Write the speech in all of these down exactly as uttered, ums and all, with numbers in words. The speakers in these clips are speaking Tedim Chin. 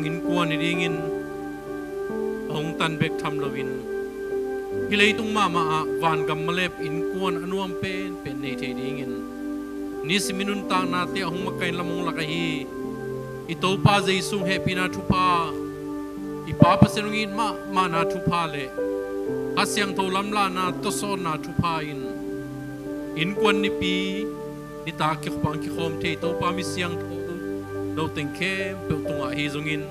innkuan hi dingin a hong tan bek tham loin, hih leitung mahmah ah vangam malep innkuan a nuam penpen nei thei dingin, nisimin nuntaknate a hong makaih lam hong lak ahi i Topa Jesu hong hehpihna thupha, i Pa Pasian hong it mahmahna thupha le Kha Siangtho lamlahna tawsawnna thupha in innkuan nipi nitak kikhopang kikhawm thei Topa mi siangtho lo teng khempeuh tungah ahi zongin,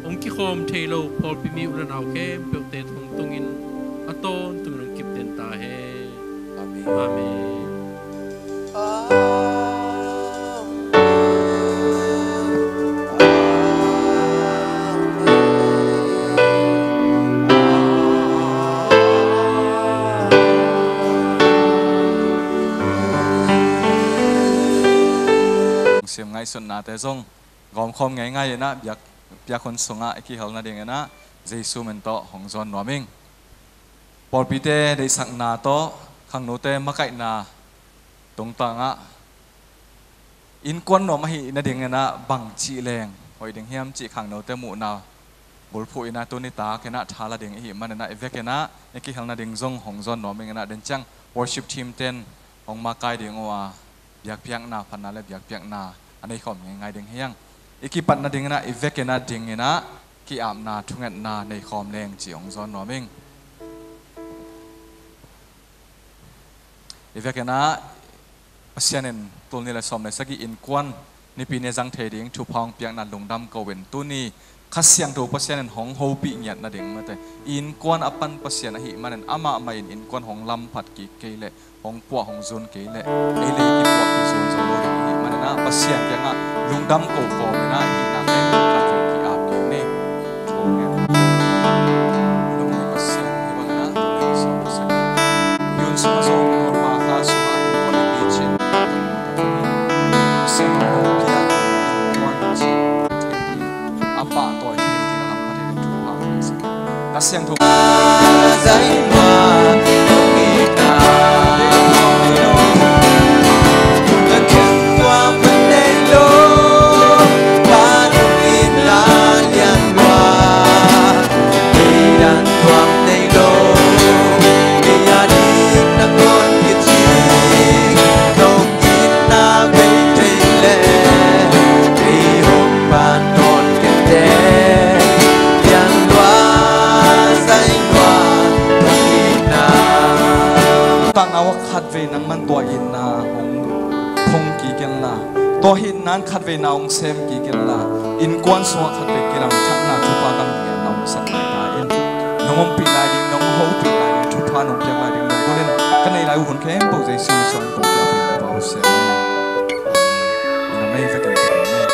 hong kikhawm thei lo pawlpi mi u le nau khempeuhte thong tungin a tawntungin hong kipten ta hen. Amen. Amen. Siam ngaihsutnate zong gawmkhawm ngeingai inah biak, biakhun sungah i kihel nading inah Jesu min tawh hong zawn nuam ing. Pawlpite deihsakna tawh khangnote makaihna tungtangah innkuan nuam ahih nading inah bangci leng hoih ding hiam cih khangnote muhna bulphuh inah tuni tak inah thala ding ihih man inah i vek inah i kihel nading zong hong zawn nuam ing inah den ciang worship team ten hong makai ding uh a, biakpiakna phatna le biakpiakna a neikhawm ngeingai ding hi hang. I kipat nading inah i vek inah ding inah ki-apna thungetna neikhawm leng cih hong zawn nuam ing. I vek inah Pasian in tul nih le sawm le sagih innkuan nipi ni zang thei ding thupha hong piakna lungdam ko in tuni Kha Siangtho Pasian in hong hopih ngiat nading mate, innkuan a pan Pasian ahih manin amah mah in innkuan hong lamphat kik kei leh, hong puah hong zun kei leh, ei le kipuah kizun zo lo ding ahih manin ah Pasian kiangah lungdam ko kawm inah i hihna khempeuh khat vei ki-ap kik ni. Lungdam ni Pasian, hih bangin ah tul nih le sawm le sagih June sungah zong November kha sungah innkuan i picin Pasian hong hopih a innkuan ci a pahtawi thei ding a lam pha thei ding thupha hong piaksak. Kha Siangtho. Takna uh ah khatvei nangman tua itna hong phung kik inla, tua itna in khatvei na hong sem kik inla, innkuan sungah khatvei kilamthakna thupha kam ngiat na hong sak lai ta in, nong ompih lai ding, nong hopih lai ding, thupha nong piak lai ding nong bawlin, ka nei lai uh hun khempeuh Jesu min suangin kong piak uh hi, Topa uh sem. Ina mei vekin kong nei.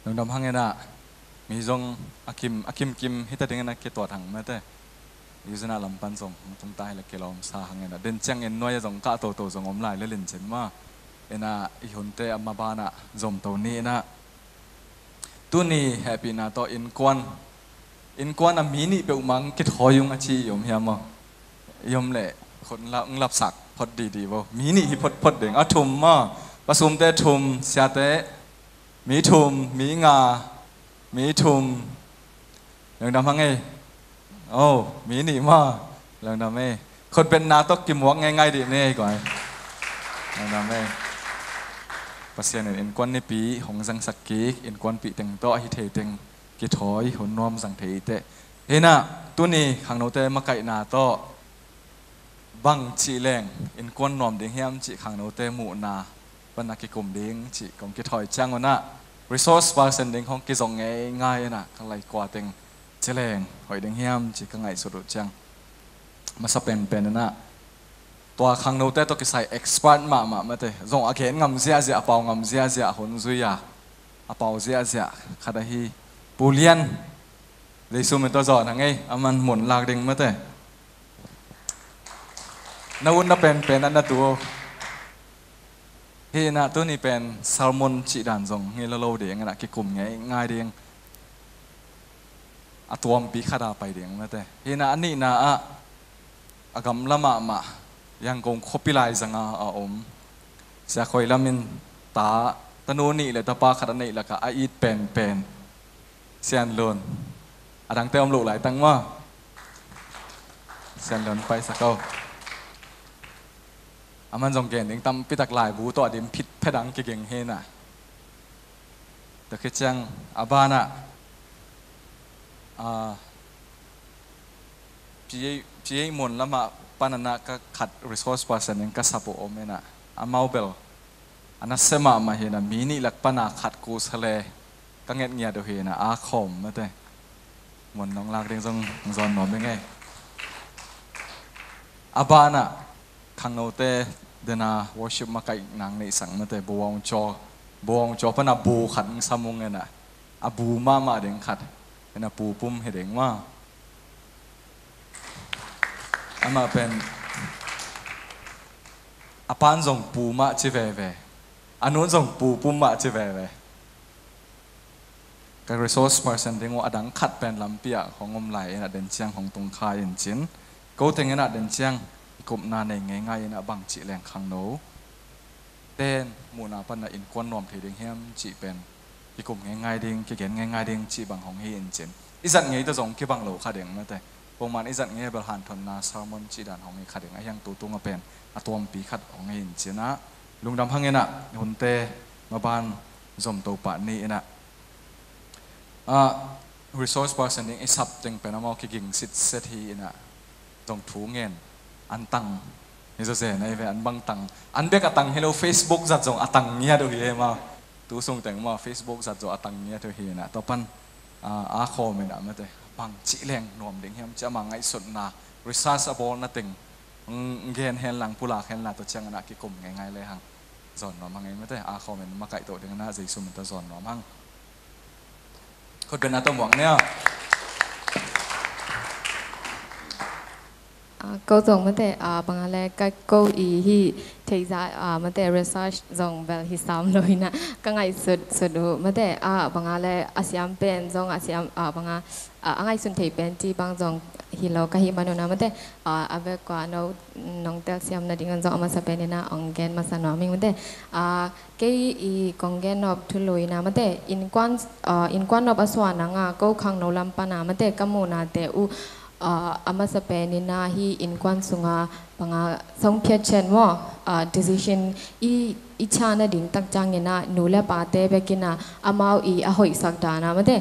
Lungdam hang inah mi zong a kim, a kimkim hita ding inah kituat hang mate. Yu zin ah lam pan zong hong tung ta hi le kilawm sa hang inah den ciangin nuai ah zong kah toto zong om lai le lincin ma. Inah i hunte a maban ah zomto ni inah tuni hehpihna tawh innkuan, innkuan a mi nih peuhmah kithawi ung a ci i om hiam maw? I om leh khut hong la, hong lapsak phot didi vo. Mi nih hi photphot ding. A thum maw? Pasumte thum, siate mi thum, mi nga, mi thum. Lungdam hang ei. Oh, mi nih maw? Lungdam ei. Khutbetna tawh kimuak ngeingai dih ni ei koi. Lungdam ei. Pasian in innkuan nipi hong zangsak kik, innkuanpih teng tawh ahi thei teng kithawi hun nuam zang thei i teh. Hi inah tuni khangnote makaihna tawh bangci leng innkuan nuam ding hiam cih khangnote muhna pan a kikum ding cih kong kithawi ciangun ah resource person ding hong kizong ngeingai inah ka lai kua teng ci leng hoih ding hiam cih ka ngaihsut uh ciang, masa penpen inah tua khangnote tawh kisai expert mahmah mate, zong a gen ngam ziahziah, a pau ngam ziahziah, a hun zui a, a pau ziahziah khat ahi Pu Lian, Jesu min tawh zawn hang ei, aman mun lak ding mate. Na ut na penpen ah na tu. Hi inah tuni pen sermon cih dan zong hi lo lo ding inah kikum ngeingai ding. a tuampi khat a pai ding mate. Hi in ah a nihna ah a gamla mahmah Yangon khuapi laizang a a om Sia Khoi Lam in ta, tanu nih le tapa khat a neih lakah a it penpen Sian Lun. A dangte om loh laitang maw? Sian Lun paisak o. Aman zong gen ding tampi tak, laibu tawh a dim phit phet ang kiging hi in ah. Tua khit ciang a banah a, P A, P A mun lamah pan a na ka khat resource person in ka sap uh om in ah, amau bel a nasia mahmah hi in ah, mi nih lak pan a khat kusa le ka nget ngiat uh hi in ah, a khawm mate. Mun nong lak ding zong zawn nuam ing ei. A banah khangnote dena worship makaih nang neihsak mate, buang caw, buang caw pan a bu khat ng sam ung in ah, a bu mahmah ding khat in ah, Pu Pum hi ding maw? Amah pen a pan zong Pu mah ci veve, a nun zong Pu Pum mah ci veve. Ka resource person ding uh a dang khat pen lampi ah hong om lai in ah, den ciang hong tung kha in cin, ko teng in ah den ciang i kupna nei ngeingai in ah, bang cih leng khangno ten muhna pan a innkuan nuam thei ding hiam cih pen kikum ngeingai ding, kigen ngeingai ding cih bang hong hi in cin, i zat ngei tawh zong kibang lo kha ding mate. Pongman i zat ngei a bel hanthotna sermon cih dan hong hi kha ding, a hiang tu tung a pen a tuampi khat hong hi in cin ah, lungdam hang in ah hunte maban zom to pah ni in ah, ah, resource person ding i sap teng pen amau kiging sitset hi in ah, zong thu ngen an tang hi zawzen a hi ve, an bang tang, an bek a tang hi lo, Facebook zat zong a tang ngiat uh hi e maw? Tu sung teng maw Facebook zat zong a tang ngiat uh hi in ah, tua pan a, a khawm in ah mate, bang cih leng nuam ding hiam cih ama ngaihsutna, research a bawlna teng ng gen hen lang, pulak hen lang, tua ciang in ah kikum ngeingai le hang zawn nuam hang ei mate. A khawm in makaih to ding in ah Jesu min tawh zawn nuam hang. Khut beng a tawh muak nia. Ah, ko zong mate, ah, bang a le ka ko i hi thei za, ah, mate, research zong bel hi sam lo in ah, ka ngaihsut sut uh mate, ah, bang a le a siam pen zong a siam, ah, bang a, ah, a ngaihsun thei pen cih bang zong hi lo ka hih man un ah mate, ah, a bek kua no nong telsiam nading un zong a masa pen in ah ong gen masa nuam ing mate. Ah, kei i kong gen nop thulu in ah mate, innkuan, ah, innkuan nop a suan nang a ko khangno lam pan a mate, ka muhna te uh, ah, a masa pen in ah hih innkuan sung a bang a song phiat chet maw, ah, decision i, i cha nading tak ciang in ah nu le pate bek in ah amau i a hoihsak dan a mate,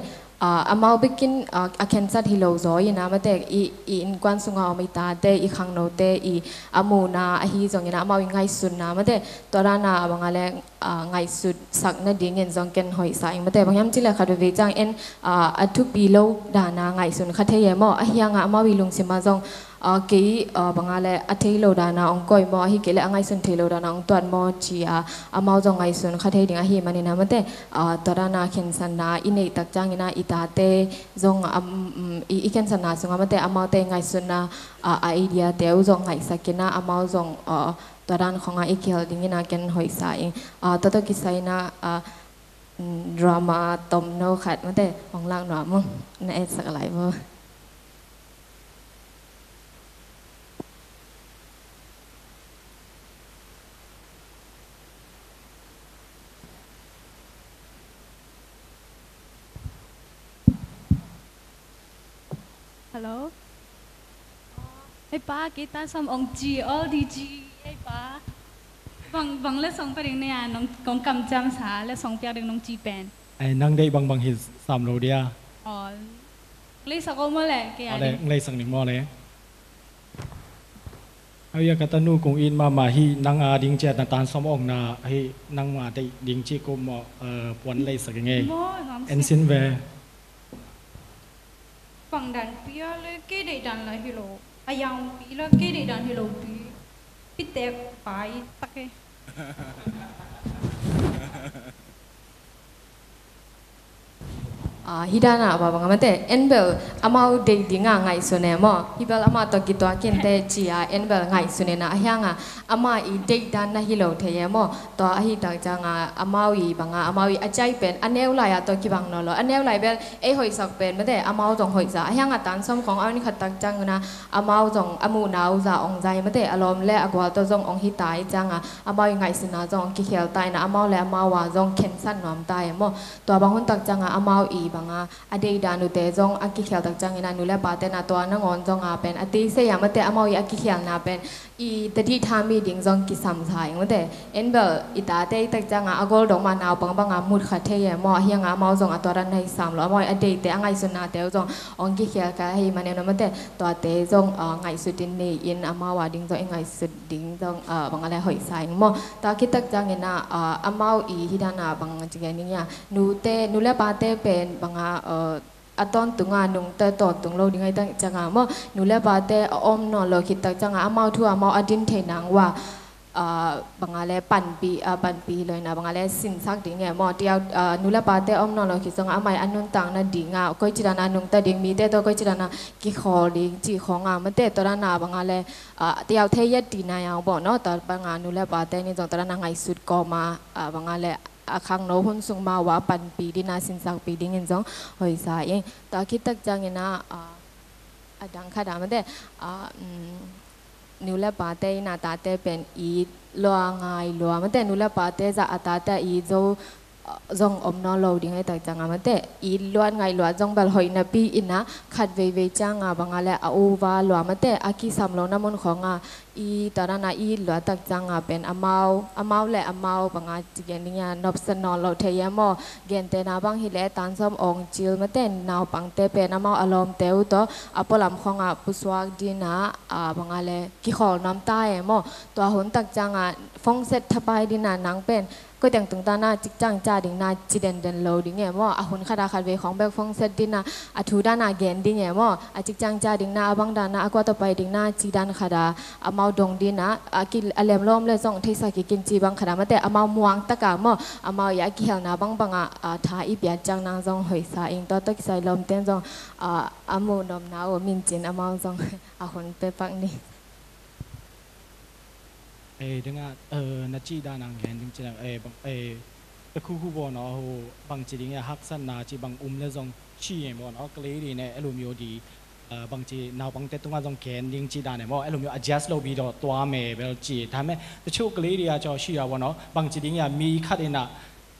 ah, amau bek in, ah, a khensat hi lo zaw in ah mate, i, i innkuan sung a om i tate, i khangnote i a muhna ahi zong in ah amau i ngaihsutna mate, tua dan a bang a le, ah, ngaihsutsak nading in zong ken hoihsa ing mate. Bang hiam cih leh khat veve ciang en, ah, a thupi lo dan a ngaihsun kha thei e maw? A hiang a amau i lungsim ah zong, ah, kei, ah, bang a le a thei lo dan a ong koih maw, ahi kei leh a ngaihsun thei lo dan a ong tuat maw ci a amau zong ngaihsun kha thei ding ahi man in ah mate, ah, tua dan a khensatna i neih tak ciang in ah i tate zong, am, mm, i, i khensatna sung ah mate, amaute ngaihsutna, ah, a idea te uh zong ngaihsak in ah amau zong, ah, tua dan khong ah i kihel ding in ah ken hoihsa ing. Ah, tua tawh kisai in ah, ah, mm, drama tomno khat mate hong lak nuam ung, na etsak lai vo. Hello. Ei pa, kei ta sawm ong ci, all D G, ei pa. Bang, bang letsong pia ding na hia, nong kong kamciamsa, letsong piak ding nong ci pen. Ei, nang deih bangbang hi sam lo dia. Aw. Lei sak om maw le, kei a ding. Lei sak ning maw le. Awi a ka tanu kong it mahmah hi, nang a ding ciat na tan sawm ong na hi, nangma deih ding ci kum maw, eh, puan lei sak ing ei. Maw, en sin ve. Pang dan pi a le kei deih dan la hi lo. A yang pi la kei deih dan hi lo pi. Pi tek pai tak e. Ah, hih danah bang bang a mate, en bel amau deih dinga ngaihsun e maw, hih bel amah tawh kituak inteh ci-a en bel ngaihsun inah, ahi hangah amah i deih dan na hi lo thei e maw. Tua ahi tak cianga amau i banga amau i a ciai pen a neu lai-ah tawh kibang nawn lo, a neu lai bel ei hoihsak pen mate amau zong hoihsa, ahi hangah tan sawm khawng a hun khat tak ciangina amau zong a muhna uh za ong zai mate, a lawm le a gual tawh zong ong hi ta i cianga amau i ngaihsutna zong ong kikhial ta inah, amau le amau a zong khensat nuam ta e maw. Tua bang hun tak cianga amau i banga a deih dan uhte zong a kikhial tak ciangina nu le pate na tua nangawn zonga pen a teisei a mate amau i a kikhialna pen i tadih tha mi ding zong kisam sa ing mate. En bel i tate i tak cianga a gol dong mah naupang banga mut kha thei e maw, ahi hangah amau zong a tua dan na hi sam lo, amau i a deihte a ngaihsutnate uh zong ong kikhial kha ahi manin a mate, tuate zong ah, ngaihsut in nei in amau a ding zong i ngaihsut ding zong ah, banga le hoihsa ing maw. Tua khit tak ciangina ah, amau i hih dana bang ci gen ing ia, nute, nu le pate pen banga ah, a tawntunga nungta tawntung lo ding ahi tak cianga maw, nu le pate a om nawn lo khit tak cianga amau thu amau a din thei nang ua ah, banga le panpih ah, panpih lo ina banga le sinsak ding e maw. Tiau ah, nu le pate a om nawn lo khit cianga amai a nuntakna dinga koi ci dana nungta ding, mite tawh koi ci dana kikhawl ding cih khawnga mate, tua dana banga le ah, tiau thei yet dina yang baw no, tua banga nu le pate ni zong tua dana ngaihsut kawma ah, banga le a khangno hun sung ma ua panpih dina sinsakpih dingin zong hoihsa ing. Tua khit tak ciangina ah, a dang khat a mate ah, um, nu le pate ina tate pen it lua ngai lua mate, nu le pate zah a tate a it zo ah, zong om nawn lo ding ahi tak cianga mate, it luat ngaih luat zong bel hoih napi ina khat veivei cianga banga le a uva lua mate, a kisam lo na mun khawnga i tua dana i luat tak cianga pen amau, amau le amau banga ci gen ding ia nopsa nawn lo thei e maw. Gentehna bang hileh tan sawm ong cil mate naupangte pen amau a lawmte uh tawh a pualam khawngah pusuak dina ah, banga le kikhawl nuam ta e maw. Tua hun tak cianga phone set thapai dina nang pen koi teng tungtana cikcang ca dingna ci denden lo ding e maw. A hun khata khat vei khawng bek phone set dina a thu dana gen ding e maw, a cikcang ca dingna, a bang dana, a kua tawh pai dingna ci dan khata amau dong dina a ki a lem lawm le zong theihsa kikin ci bang khata mate, amau muang taka maw, amau i a kihelna bang banga ah, tha i piat ciang nang zong hoihsa ing. Tua tawh kisai lawmten zong ah, a muh nopna uh mincin amau zong a hun pe pak ni. Ei, dengah eh, na cih dan ang gen ding cih eh, bang eh, te khu khu baw no, hu bang ci ding ia haksatna cih bang um le zong ci eh baw no, kali di ne elu myo di eh, bang ci naupangte tungah zong gen ding cih dan eh maw, elu myo adjust lo bi daw tua me bel ci tha me, te chu kali di a caw ci a baw no, bang ci ding ia mi khat ina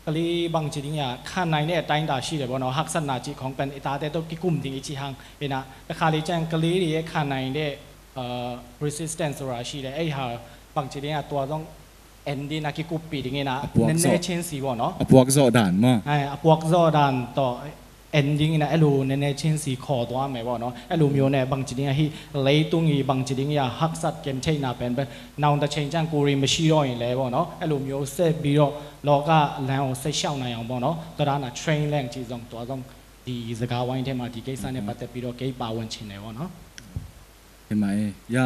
kali bang ci ding ia khan nai ne tain da ci le baw no, haksatna cih khawng pen i tate tawh kikum ding i cih hang ina, te kha li ciang kali di e khan nai ne eh, resistance ra ci le ei ha bang ci ding ia tua zong en dina kikuppih dingina a puak nene zawh chin si baw no, a puak zawh dan maw, ai, a puak zawh dan tawh en dingina elu nene chin si khaw tua me baw no, elu myo ne bang ci dinga hi leitung i bang ci ding ia haksat kem theihna pen pen naung ta chen ciang kuri ma ci daw in le baw no, elu myo se bi daw lawka lang se siau na yang baw no, tua dana train leng ci zong tua zong di zaga wain thema di kei sa ne pate pi daw kei pa wan chin le baw no. Hi mah e, ya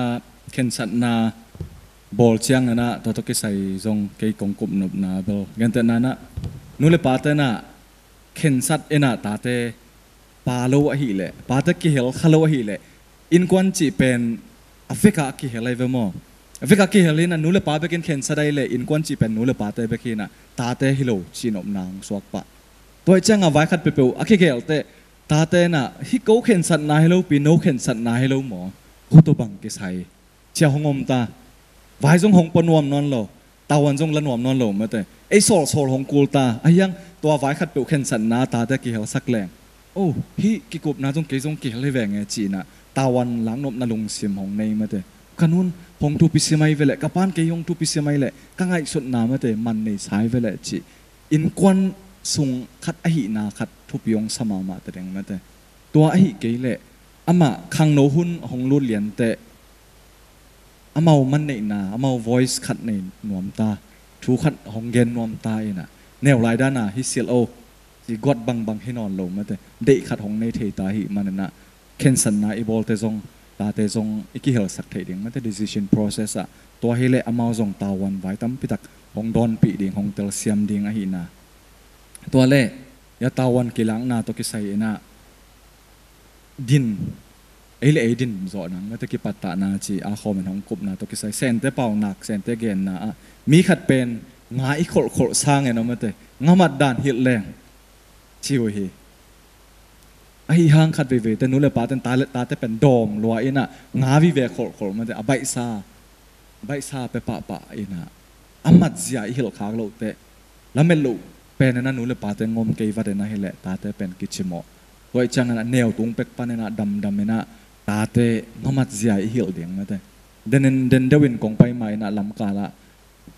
khensatna bawl ciang anah tua tawh kisai zong kei kong kup nopna bel gentehna nah nu le pate nah khensat enah tate pa lo ahih leh, pate kihel kha lo ahih leh, innkuan cih pen a vekah a kihel ahi ve maw? A vekah a kihel hinah nu le pa bekin khensat ahih leh innkuan cih pen nu le pate bek hinah tate hi lo cih nopna hong suak pah. Tua ih ciangah vai khat peuhpeuh a kigeelteh tate nah hih ko khensatna hi lopi no khensatna hi lo maw? Hu tua bang kisai cia hong om ta. Vai zong hong pua nuam nawn lo, tavuan zong la nuam nawn lo mate. Ei sawlsawl hong kul ta ahiang tua vai khat peuh khensatna tate kihelsak leng, o, hih kikupna zong kei zong kihel hi veng e cinah tavuan laknopna lungsim hong nei mate. Ka nun hong thupi sim ahi veleh, ka pan kei hong thupi sim ahi leh ka ngaihsutna mate man nei sai veleh cih innkuan sung khat ahihna khat thupi hong sa mahmah ta deng mate. Tua ahi kei leh amah khangno hun hong lut lianteh amau manneihna, amau voice khat nei nuamta, thu khat hong gen nuamta inah neu lai dana hi silh o, ci guat bangbang hi nawn lo mate, deih khat hong nei thei ta hi maninah khensatna i bawlte zong tate zong i kihelsak theih ding mate, decision process ah tua hileh amau zong tavuan vai tampitak hong dawnpih ding, hong telsiam ding ahihna. Tua le Ya tawan kilakna tawh kisai inah din, ei le ei din zawh nang mate, kipattahna ci a khawm in hong kupna tawh kisai, Sente paunak, Sente genna ah mi khat pen nga i kholhkholh sangin a mate, nga mat dan hilh leng ci uh hi. Ahi hang khat veivei te nu le pa ten ta le tate pen dawm lua inah nga vive kholhkholh mate, a baihsa baihsa pia pahpah inah a matzia i hilh khak loh teh, lamet loh pen inah nu le pa ten ngom kei vat inah hileh tate pen kicimawh. Tua ih ciangin a neu tung pek pan inah damdam inah tate nga matzia i hilh ding mate. Den in den deuh in kong pai ma inah lamkal ah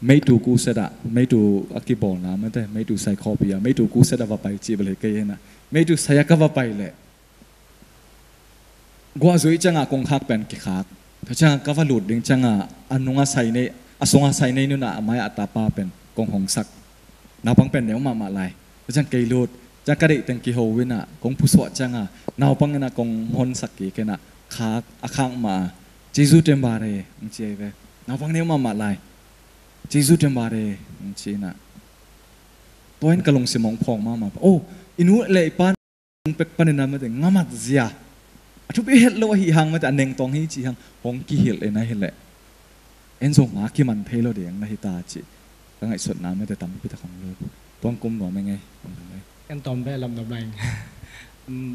Meitu Crusade ah, Meitu a kibawlna mate, Meitu Saikhawpi ah, Meitu Crusade ah va pai cih bel hi kei inah, Meitu Sai ah ka va pai leh guahzui ciangah kong khak pen kikhak. Tua ciangah ka va lut ding ciangah a nungah sai nei, a sungah sai nei nunah a mai-ah a tapa pen kong hongsak. Naupang pen neu mahmah lai. Tua ciang kei lut ciang ka deih teng kiho inah kong pusuah ciangah naupang inah kong honsak kik inah khak, a khak mah a, "Jesu temba re," ang ci ahi ve. Naupang neu mahmah lai. "Jesu temba re," ang ci inah. Tua in ka lungsim hong phawk mahmah. Oh, i nu le i pa pek panin a mate, nga matzia. A thupi het lo ahi hang mate, a nengtawng hi ci hang hong kihilh inah hileh en zong nga kiman thei lo ding na hi ta cih ka ngaihsutna mate tampi tak hong lut. Tuang kum nuam eng ei. En tawm beh lam nuam lai.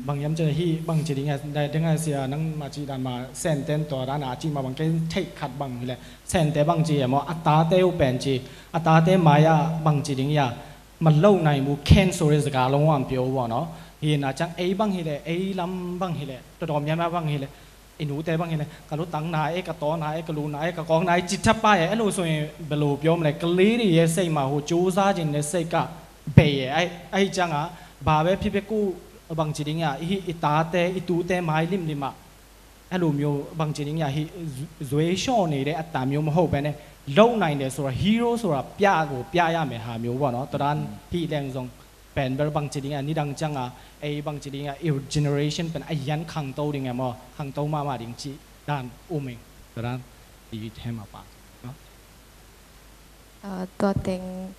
Bang hiam cih hi bang ci ding a, dai ding a sia nangmah cih dan mah Senten tua dan a cih mah bang kei theih khat bang hileh Sente bang ci e maw, a tate uh pen ci, a tate mai-ah bang ci ding ia, man lo nai mu cancer i zaka long wan pio ua no. Hi na ciang ei bang hileh, ei lam bang hileh, tawdawm miama bang hileh, i nute bang hileh, ka lutang nai, ka taw nai, ka lu nai, ka kawng nai, citha pai e, e lu sung i belu pio mle, ka li ri e sei ma hu, cu za jin e sei ka bei e, ai, ai ciang a, ba be phi be ku bang ci ding ia, i, i tate, i tute mai limlim ah, a lu myo bang ci ding ia hi, zu-, zuei shaw nei de a ta myo ma ho pen e, lo nai ne sura, hero sura, pia gu, pia ia me ha myo ua no, tadan hi leng zong, pen bel bang ci ding a, nidang ciang a, ei bang ci ding a, i generation pen a yan khangto ding e maw, khangto mahmah ding ci dan um ing, tua dan i them a pa. No? Ah, tua teng,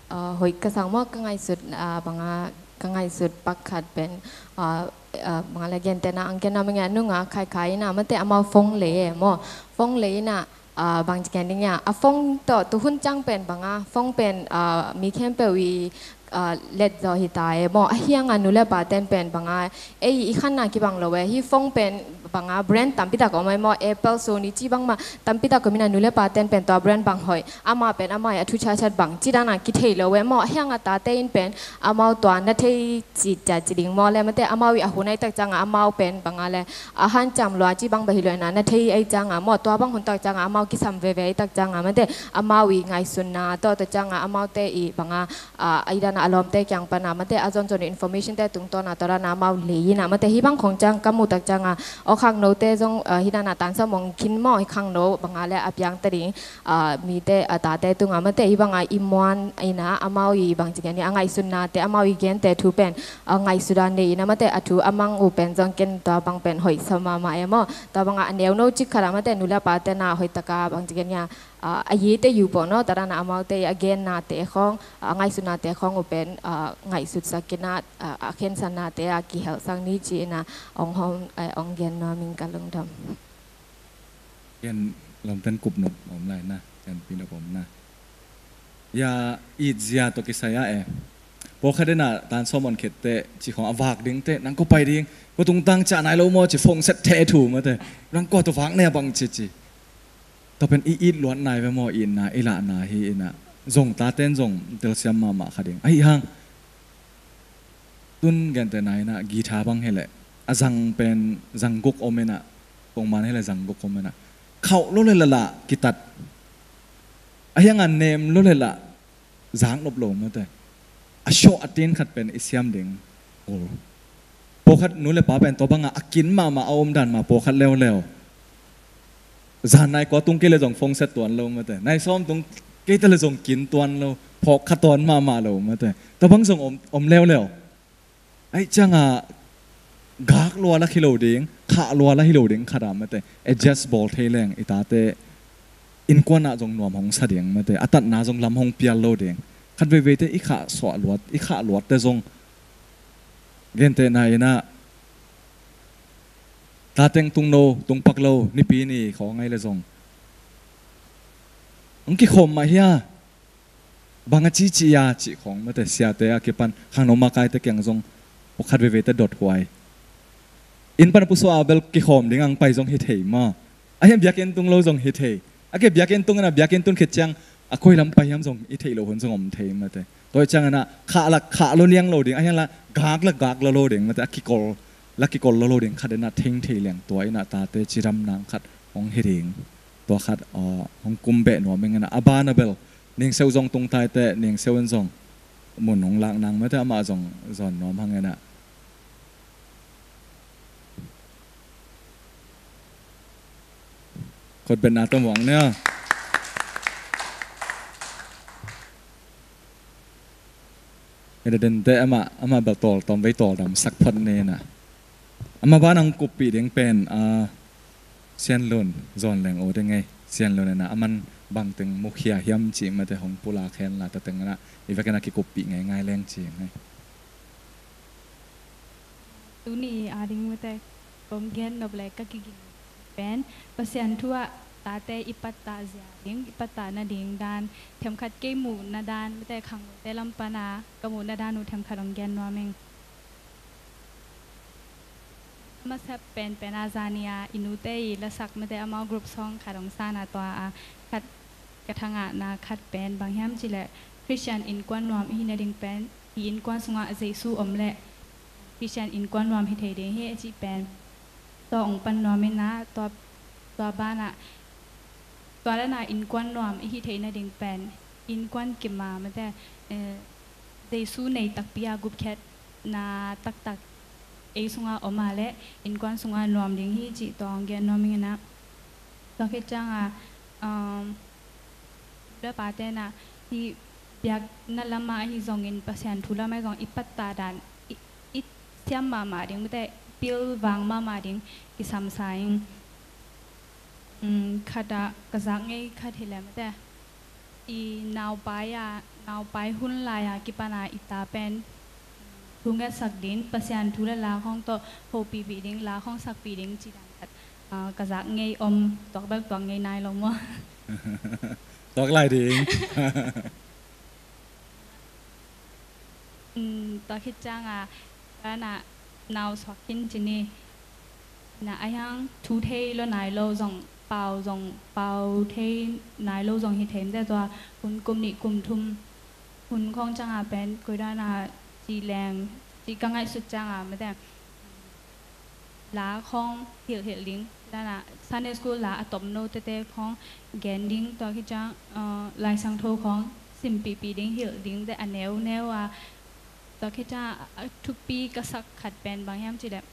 ah, hoih ka sang maw, ka ngaihsut, ah, bang a, ka ngaihsut pak khat pen, ah, ah, bang a le gentehna ang gen na meng a nung a khai khai ina, mate amau phone lei e maw, phone lei ina, ah, bang ci gen ding ia, a phone tawh tu hun ciang pen bang a, phone pen, ah, mi khempeuh i, ah, let zaw hi ta e maw, a hiang a nu le pa ten pen bang a, ei i khanna kibang lo e, hi phone pen bang a brand tampi tak om e maw, Apple, Sony ci bang mah tampi tak om ina, nu le pa ten pen tua brand bang hoih, ama pen ama i a thu chatchat bang ci dan a kithei lo e maw, a hiang a tate in pen amau tua na thei ci cia ci ding maw le, mate amau i a hun ai tak ciang a amau pen bang a le, a hanciam lua ci bang bel hi lo ina, na thei ai ciang a maw, tua bang hun tak ciang a amau kisam veve ai tak ciang a, mate amau i ngaihsunna tawh, tua ciang a amaute i bang a, a, ai dan a a lawmte kiang pan a, mate a zonzon information te tungtawn a, tua dan a amau lei ina, mate hi bang khong ciang ka muh tak ciang a, aw khangnote zong, a, hi dan a tan sawm ong khin maw, hi khangno bang a le a piang ta ding, a, mite, a, tate tung a, mate hi bang a i muan ina, amau i bang ci gen ia, a ngaihsunna te, amau i gente thu pen, a, ngaihsut a nei ina, mate a thu a mang uh pen zong ken tua bang pen hoih sa mahmah e maw, tua bang a a neuno cik khat a, mate nu le pa ten a hoih tak a bang ci gen ia, a, a yite yu pawh no, tua dan a amaute i a genna te khong, a, ngaihsutna te khong uh pen, a, ngaihsut sak ina, a, a khensatna te a kihelh sak ni ci ina, ong hom, a, ong gen nuam ing ka lungdam. Gen lawmten kup nop om lai na, gen pi nop om na. Ia, it zia tawh kisai ah e. Pawlkhat in a tan sawm on khet teh, ci khong a vak ding teh, nang kua pai ding, kua tungtang ciah nai lo maw, ci phone set theh thu mate. Nang kua tawh vak ne a bang ci ci. Tua pen i it luat nai ve maw, itna, i lahna hi ina. Zong taten zong telsiam mahmah kha ding. Ahi hang. Tun gentehna ina, guitar bang hileh. A zang pen, zang guk om ina. Kong man hileh zang guk om ina. Khauh lo le lala, kitat. A hiang a nem lo le la. Zak nop lo mate. A sawh a tin khat pen i siam ding. Ol. Pawlkhat nu le pa pen tua bang a a kin mahmah a om dan mah pawlkhat leuleu. Zan nai kua tung kei le zong phone set tuan lo mate. Nai sawm tung kei ta le zong kin tuan lo. Phawk kha tuan mahmah lo mate. Tua bang zong om, om leuleu. Ai ciang a gak lua la hi lo ding, khah lua la hi lo ding khat a mate. Adjust bawl thei leng i tate innkuan ah zong nuam hong sa ding mate. A tatna zong lam hong pial lo ding. Khat veivei te i khah suah luat, i khah luat te zong Gentehna in ah, ta teng tung no, tung pak lo, Nipi ni khawng ahi leh zong hong kikhawm mah hi a, bang a cici a cih khawng mate, siate a kipan khangno makaite kiang zong pawlkhat veivei te dot huai. Inn pan a pusuah a bel kikhawm ding a hong pai zong hi thei maw. A hiang biakinn tung lo zong hi thei. A ke biakinn tung in ah, biakinn tun khit ciang a koi lam pai hiam zong i theih loh hun zong om thei mate. Tua hi ciangin ah khah la khah lo liang lo ding, a hiang la gak la gak lo lo ding mate, a kikol la kikol lo lo ding khat in ah theng thei liang. Tua in ah tate cidam nang khat hong hi ding. Tua khat, ah, hong kum beh nuam ing in ah, a ban a bel Ning Seu zong tung tai teh, Ning Seu in zong mun hong lak nang mate, amah zong zawn nuam hang in ah. Khutbetna tawh muang nia. Ina den teh amah, amah bel tawl tawm vei tawl dam sak phot ni in ah. Amah ban hong kuppih ding pen, ah, Sian Lun, Zawn Leng aw ding ei. Sian Lun in ah, aman bangteng mukhia hiam cih mate hong pulak hen la, tua teng in ah i vekin ah kikuppih ngeingai leng ci ing ei. Tuni a ding mate kong gen nop le ka kiging pen Pasian thu ah tate i pattah zia ding, i pattah nading dan, themkhat kei muhna dan mate khangnote lam pan a ka muhna dan uh themkhat hong gen nuam ing. A masa penpen a zani a i nute i lasak mate amau group song khat hong san a, tua a khat ka thangahna khat pen bang hiam cih leh Khristian innkuan nuam i hi nading pen i innkuan sungah Jesu om leh Khristian innkuan nuam hi thei ding hi a cih pen tua hong pan nuam in ah, tua, tua ban ah tua dan a innkuan nuam i hi theih nading pen innkuan kim a mate, eh, Jesu nei takpi a gupkhiatna taktak ei sungah om a leh innkuan sungah nuam ding hi cih tua hong gen nuam ing in ah. Tua khit ciang a, um, nu le pate in ah hih biakna lam ah ahi zongin Pasian thu lam ah ahi zong i pattah dan i, i siam mahmah ding mate, pilvang mahmah ding kisam sa ing. Um, khat ah ka zak ngei khat hi leh mate, i naupai a, naupai hun lai a kipan a i ta pen thungetsak ding, Pasian thu le la khawng tawh hopihpih ding, la khawng sakpih ding cih dan khat, ah, ka zak ngei om, tuak bel tuak ngei nai lo maw? Tuak lai ding. Um, tua khit ciang a, ka na nau suak khin ci ni. Na a hiang thu thei lo nai lo zong, pau zong, pau thei nai lo zong hi thei mate, tua hun kum nih kum thum hun khawng ciang a pen koi dan a ci leng, ci ka ngaihsut ciang a mate, la khawng hilhhilh ding, dan a Sunday school la a tomno tete khawng gen ding, tua khit ciang, uh, Lai Siangtho khawng simpihpih ding, hilh ding te a neuneu a, tua khit ciang a thupi ka sak khat pen bang hiam cih leh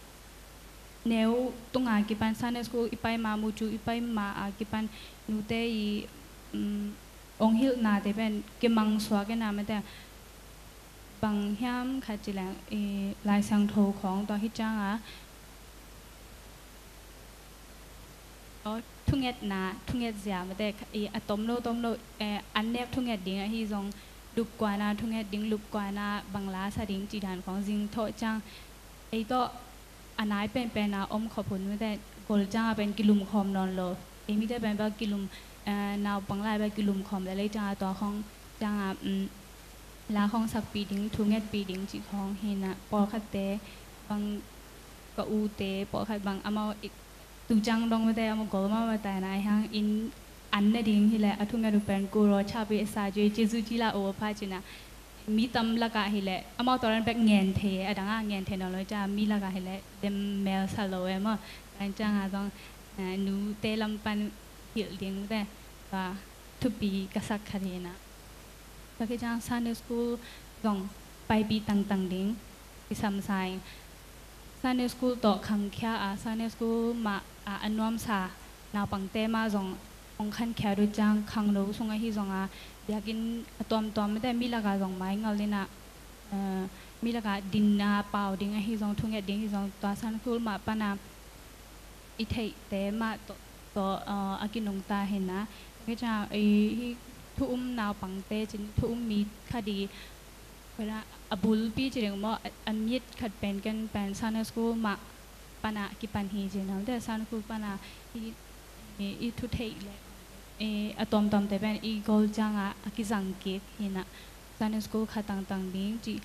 neu tung a kipan Sunday school i pai ma, mucu i pai ma a kipan nute i, um, ong hilhnate pen kimang suak in a mate, bang hiam khat cih leh i Lai Siangtho khawng, tua khit ciang a, aw, thungetna, thunget zia mate, i a tomno tomno, eh, an nek thunget ding ahi zong, lupkuan a thunget ding, lupkuan a bang la sa ding cih dan khawng zing thawh ciang, ei tawh a nai penpen a om khop hun mate, gol ciang a pen kilum khawm nawn lo. Ei mite pen bel kilum, eh, naupang lai bel kilum khawm lel ei ciang a, tua khawng ciang a, um, la khawng sakpih ding, thungetpih ding cih khawng hi in a, pawlkhatte bang ka ute pawlkhat bang amau i, tu ciang dong mate amau gol mahmah ta in a, a hiang in an nading hi leh a thunget uh pen kuro chapi sa jui ci zu ci la over pha ci in a, mi tam lakah hi leh amau tua dan bek ngen thei, a dang a ngen thei nawn lo ciang a, mi lakah hi leh dem mel sa lo e maw. Tua ciang a zong, eh, nute lam pan hilh ding mate, tua thupi ka sak khat hi in a. Tua khit ciang Sunday school zong paipih tangtang ding kisam sa ing. Sunday school tawh khangkhia a, Sunday school mah a, a nuamsa naupangte mah zong hong khankhiat uh ciang, khangno sung ahi zong a, biakinn a tuamtuam mate mi lakah zong maingal in a, eh, mi lakah din a pau ding ahi zong, thunget ding ahi zong, tua Sunday school mah pan a i theihte mah tawh, tawh, uh, a kinungta hi in a. Hih ciang, i, hih thu um naupangte, cin thu um mi khat i a bulpi ci ding maw, a, a mit khat pen ken pen Sunday school mah pana kipan hi ci nam te, Sunday school pana i, i, i thu theih le i a tuamtuamte pen i gol cianga a kizang kik hi na, Sunday school khat tangtang ding ci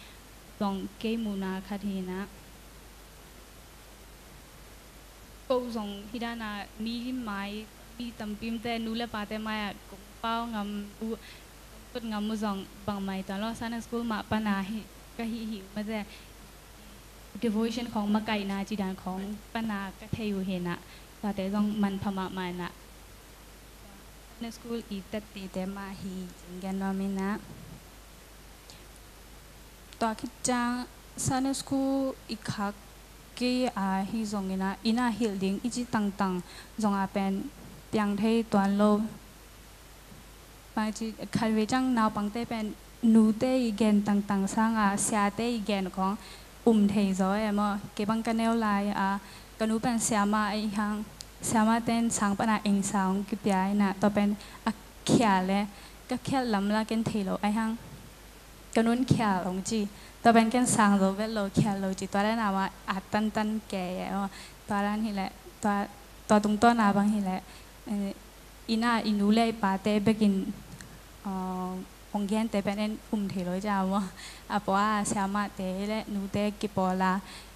zong kei muhna khat hi na. Ko zong hidana mi mai, mi tampimte, nu le pate mai-ah kong pau ngam uh, kong put ngam uh zong bangmai tuan lo, Sunday school mah pana hi, ka hih hi uh mate, devotion khong makaihna cidan khong pana ka thei uh hi na, tuate zong manpha mahmah na. Sunday school i tet tite mah hi cin gen nuam hi na. Tua khit ciang Sunday school i khak kei a hi zongin ah, inn ah hilh ding i ci tangtang zong a pen piang thei tuan lo. Bang ci khat vei ciang naupangte pen nute i gen tangtang sanga siate i gen khong um thei zaw e maw. Kei bang ka neu lai a, ka nu pen siama ahi hang, siama ten sang pana eng sang kipia ina, tua pen a khial le ka khial lam la ken thei lo ahi hang. Ka nun khial hong ci. Tua pen ken sang zo vet lo, khial lo ci. Tua dan a mah a tantan kei e maw. Tua dan hileh, tua, tua tungtawn a bang hileh, eh, inn ah i nu le i pate bekin, eh, hong gente pen en um thei lo i ci a maw. A pua a siamate le nute kipawl a,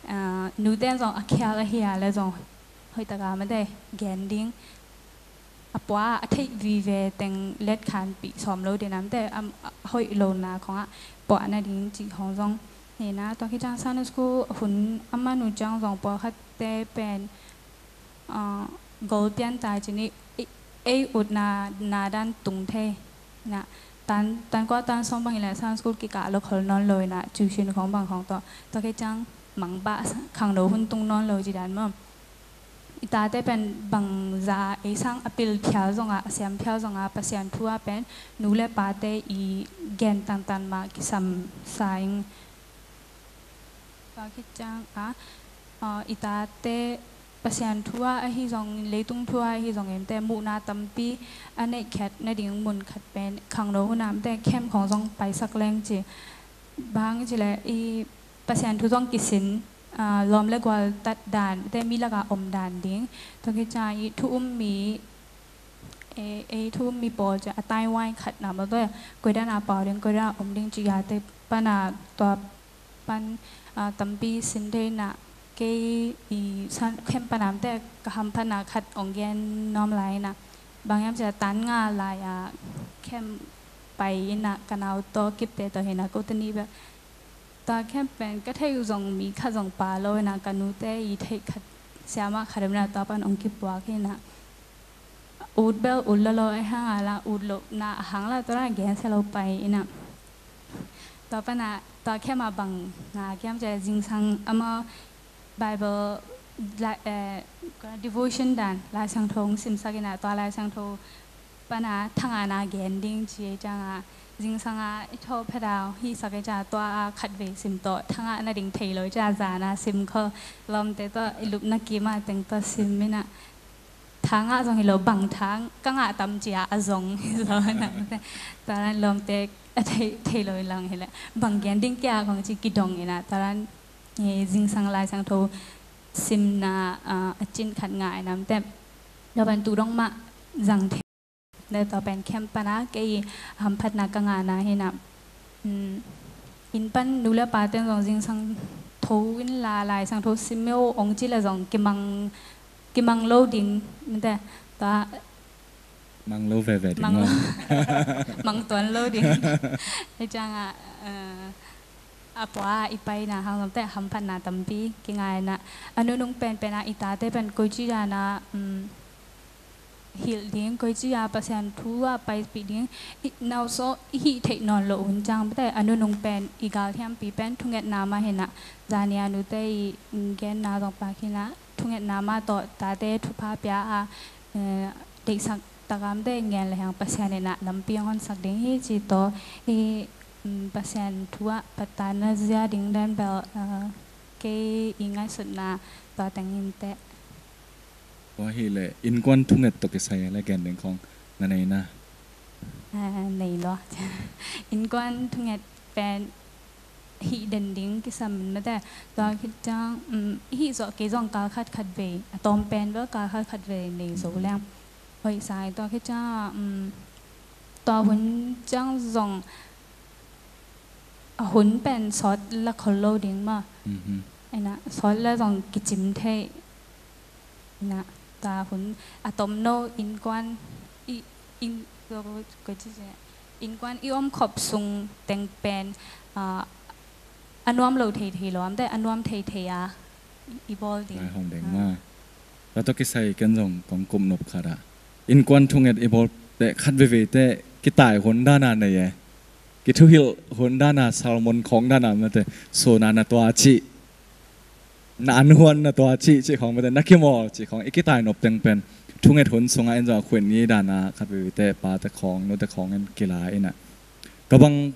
eh, nute zong a khial ahi a le zong hoih taka mate gen ding. A pua a theih vive teng let khanpih sawm lo ding a mate, a hoih lona khongah puah nading cih khong zong hi na. Tua khit ciang Sunday school hun a man uh ciang zong pawlkhatte pen, ah, gol pian ta cin i, i, ei utna, na dan tung thei na. Tan, tan kua tan sawm bang i le Sunday school kikah lo khol nawn lo i na, tuition khong bang khong tawh. Tua khit ciang mangbah khangno hun tung nawn lo ci dan maw. I tate pen bangza ei sang a pil phial zongah, a siam phial zongah, Pasian thu ah pen nu le pate i gen tantan mah kisam sa ing. Tua khit ciang a, ah, i tate Pasian thu ah ahi zong, leitung thu ah ahi zong in te muhna tampi a neih khat nading mun khat pen khangno hun ah mate camp khong zong paisak leng ci. Bang ci le i Pasian thu zong kisin, ah, lawm le gual tat dan, te mi lakah om dan ding. Tua khit ciang i thu um mi, e, e thu um mi pawl ci a tai wai khat na maw tua, koi dan a pau ding, koi dan a om ding ci a te pana tua pan, ah, tampi sin thei na, kei i san khem panam te ka hamphatna khat ong gen nuam lai na. Bang hiam ci a tan nga lai a khem pai ina ka nau tawh kipte tawh hi na ko te ni bek. Tua khempeuh ka theih uh zong mi khat zong pha lo ina, ka nute i theih khat siamah khat om ina, tua pan hong kipuak hi ina. Ut bel ut lolo a hang a la, ut lohna a hang la tua la gen sia lo pai ina. Tua pana tua khempeuh bang nga kiam cia zingsang amau Bible la, eh, devotion dan Lai Siangtho hong simsak ina, tua Lai Siangtho pana thangahna gen ding ci ei cianga, zingsanga i thawh phet a hong hihsak ei cianga tua a khatvei sim tawh thangah nading thei lo ei cianga zana sim kho, lawmte tawh i lupna kima teng tawh sim ina. Thangah zong hi lo, bang thang ka ngah tam cia a zong hi lo ina. Tua dan lawmte a thei, thei lo i lang hi le bang gen ding kia kong ci kidong ina. Tua dan, eh, zingsang Lai Siangtho simna, ah, a cin khat ngah ina mate. Tua ban tu dong mah zang thei. Tua pen khempeuh pana kei hamphatna ka ngahna hi ina. Um, inn pan nu le pa ten zong zingsang tho in la Lai Siangtho sim meo ong ci le zong kimang, kimang lo ding mate. Tua mang lo veve ding mang lo. Mang tuan lo ding. Ei cianga, eh, a pua i paina hang zong te hamphatna tampi kingaina. A nunung penpena i tate pen koici dana, um, hilh ding, koici a Pasian thu a paipih ding, i nauso i hih theih nawn lo un ciang mate, a nunung pen i galthiampi pen thungetna mah hi ina, zania nute i, mm, genna zong pak hi ina, thungetna mah tawh tate thupha pia a, eh, deihsak taka mate ngen le hang Pasian ina lampi hong honsak ding hi ci tawh i, mm, Pasian thu a patana zia ding dan bel, eh, kei i ngaihsutna tua teng hi inteh. Tua hi le innkuan thunget tawh kisai le gen ding khong na nei na? Ah, nei lo. Innkuan thunget pen hih den ding kisam in mate. Tua khit ciang, um, i hih zawh kei zong kal khat khat vei, a tawm pen bel kal khat khat vei nei zo leng hoih sa hi. Tua khit ciang, um, tua hun ciang zong a hun pen sawt la khol lo ding maw. Mhm. Ina, sawt la zong kicim thei. Ina, tua hun a tomno innkuan i, in, ko, ko, ko, ci, ci, innkuan i om khop sung teng pen, ah, a nuam lo thei thei lo, amte a nuam thei thei a i, i bawl ding. Lai hong deng na. Tua tawh kisai ken zong kong kup nop khat ah, innkuan thunget i bawl teh khat veivei teh kitai hun dana nei e. Kithuhilh hun dana, sermon khawng dana mate, sona na tua cih, na an huan na tua cih, cih khawng mate, na kimawl cih khawng i kitai nop teng pen thunget hun sungah en zong a khuit ni dana khat veivei teh pate khawng, nute khawng en kila ina. Tua bang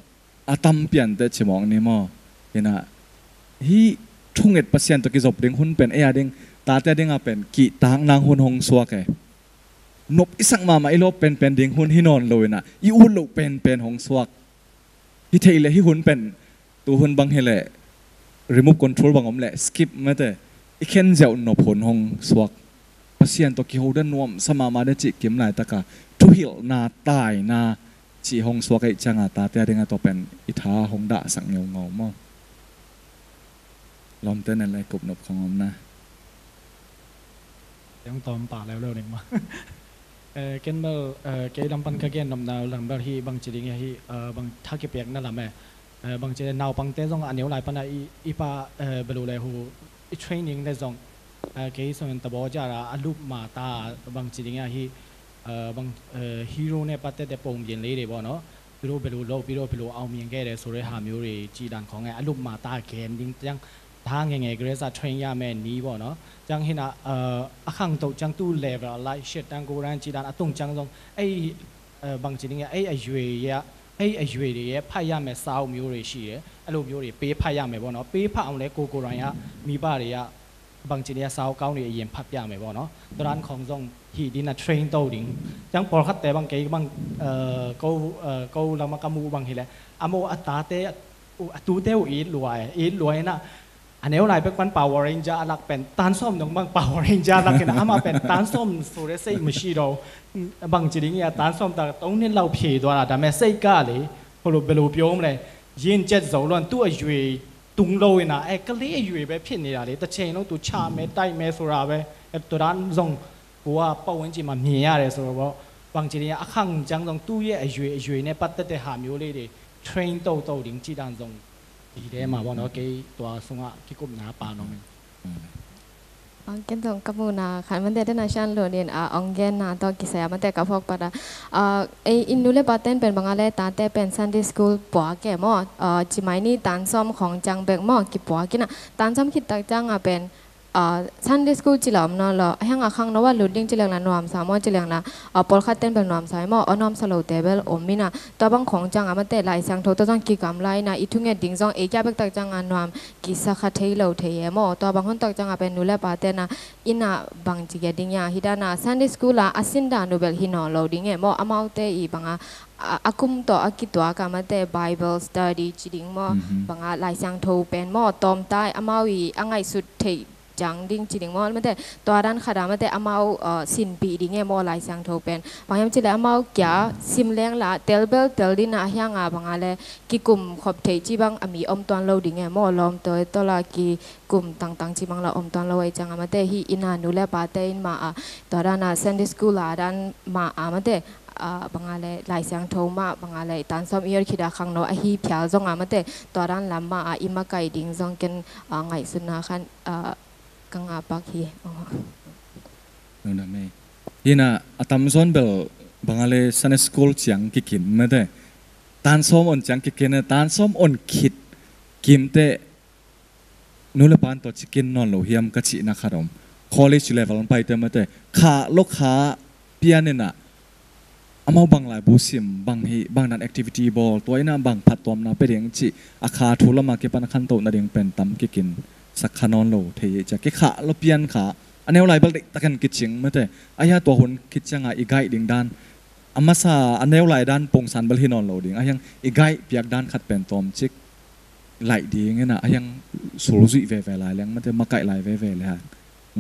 a tam pian teh cimawk ni maw. Ina, hih thunget Pasian tawh kizop ding hun pen ei a ding, tate a dingah pen kihtak nang hun hong suak e. Nop i sak mahmah i lawp penpen ding hun hi nawn lo ina, i ut loh penpen hong suak. Hi theih leh hih hun pen, tu hun bang hileh remote control bang om leh skip mate, i khen ziau nop hun hong suak. Pasian tawh kiho dan nuamsa mahmah dan cih kim laitaka thuhilhna, taina cih hong suak ahih cianga tate a dinga tua pen i tha hong dahsak ngeungau maw. Lawmte nen lai kup nop khong om na. Teng tawm pah leuleu ning maw. Eh, ken bel, eh, kei lam pan ka gen nopna lam bel hi bangci ding hi, eh, bang tha kipiakna lam e. Eh, bangci naupangte zong a neu lai pana i, i pa, eh, belu le hu i training le zong, eh, kei song en tabo jara a lup ma ta bangci ding hi, eh, bang, eh, hero ne pate te pom yen lei de bo no. Piru belu lo, piru belu au mi nge de sore ha mi uri ci dan khong e a lup ma ta gen ding tiang. Tha nge nge grace a train ya me ni bo no. Ciang hina, eh, a khang to ciang tu level a lai shet tang ku ran ci dan a tung ciang zong. Ei, eh, bangci ding ya, ei a yue ya, ei a yue de ya, pha ya me sau mi uri shi ye. A lu mi uri pe pha ya me bo no. Pe pha ang le ku ku ran ya, mi ba de ya. Bangci ding ya sau kau ni a yen pha pia me bo no. Tua dan khong zong hi din a train to ding. Ciang pawlkhat te bang kei bang, eh, ko, eh, ko lama ka mu bang hi le. A mo a tate, a tute uh it luai, it luai na. A neu lai bek pan Power Ranger a lak pen, tan sawm dong bang Power Ranger a lak in, ama pen tan sawm sure sei masi do. Bangci ding ya, tan sawm ta tong nin lau phi do la da me sei ka le, holo belu piom le, yin chet zo lon tu a yue tung lo ina, e ka le a yue be phin ni la le, ta cheng lo tu cha me tai me sura be, e tu dan zong kua pau in ci ma mi ya le sura bo. Bangci ding ya, a khang ciang zong tu ye a yue, a yue ne pat te te ha mi u le de, train to to ding ci dan zong. Ide mah bawh no kei tua sungah kikupna a pa nuam in. Ken zong ka muhna khat mate dena sian lunin a ong genna tawh kisai a mate ka phawk pat a, ei in nu le pa ten pen bang a le tate pen Sunday school puak e maw, ci mai ni tan sawm khawng ciang bek maw kipuak in a, tan sawm khit tak ciang a pen Sunday school ci la om nawn lo, a hiang a khangno a lut ding ci leng la nuamsa maw, ci leng la pawlkhat ten bel nuamsa hi maw, a nuamsa lote bel om in a, tua bang khawng ciang a mate Lai Siangtho tawh zong kigamla in a, i thunget ding zong ei kia bek tak ciang a nuam kisa kha thei lo thei e maw, tua bang hun tak ciang a pen nu le pa ten a inn a bang ci gen ding ia, hi dan a Sunday school a a sin dan uh bel hi nawn lo ding e maw, amaute i bang a a kum tawh a kituak a mate Bible study ci ding maw, bang a Lai Siangtho pen maw tawmta amau i a ngaihsut theih ciang ding ci ding maw, mate tua dan khat a mate amau sinpih ding e maw Lai Siangtho pen. Bang hiam ci le amau kia sim leng la tel bel tel din a hiang a bang a le kikum khop theih ci bang a mi om tuan lo ding e maw, lawmtawi tawh la kikum tangtang ci bang la om tuan lo ei ciang a mate hi in a nu le pate in ma a tua dan a Sunday school a dan ma a mate bang a le Lai Siangtho mah bang a le tan sawm i ot khit a khangno ahi phial zong a mate tua dan lam mah a i makaih ding zong ken ngaihsutna khan ka ngah pak hi. Hi na a tamzaw in bel bang a le Sunday school ciang kikin mate tan sawm on ciang kikin, tan sawm on khit kimte nu le pan tawh cikin nawn lo hiam ka cihna khat om. College level an paite mate kha lo kha pian in a amau bang laibu sim, bang hi, bang dan activity bawl, tua in a bang phattuamna pe ding cih a kha thu lamah kipan a khantoh nading pen tam kikin sak kha nawn lo thei hi cia. Kikhah lo pian kha a neu lai bel deihtakin kicing mate. A hia tua hun khit cianga i gaih ding dan a masa a neu lai dan pongsan bel hi nawn lo ding a hiang i gaih piak dan khat pen tawmcik laih ding ina, a hiang sulzuih veve lai leng mate, makaih lai veve le hang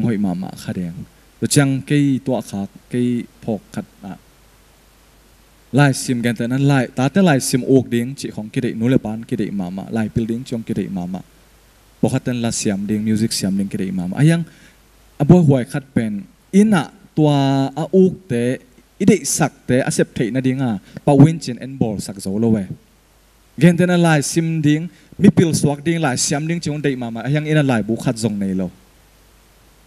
hoih mahmah kha ding. Tua ciang kei tuah khak, kei phawk khat ah laisim gentehna lai, tate laisim uk ding cih khong kideih, nu le pan kideih mahmah, laipil ding cih khong kideih mahmah. Pawlkhat ten la siam ding, music siam ding kideih mahmah. A hiang a buaihuai khat pen ina tua a ukte, i deihsakte a sep theih nadinga pau in cin en bawlsak zo lo e. Gentehna laisim ding, mipil suak ding, laisiam ding cih khong deih mahmah. A hiang ina laibu khat zong nei lo.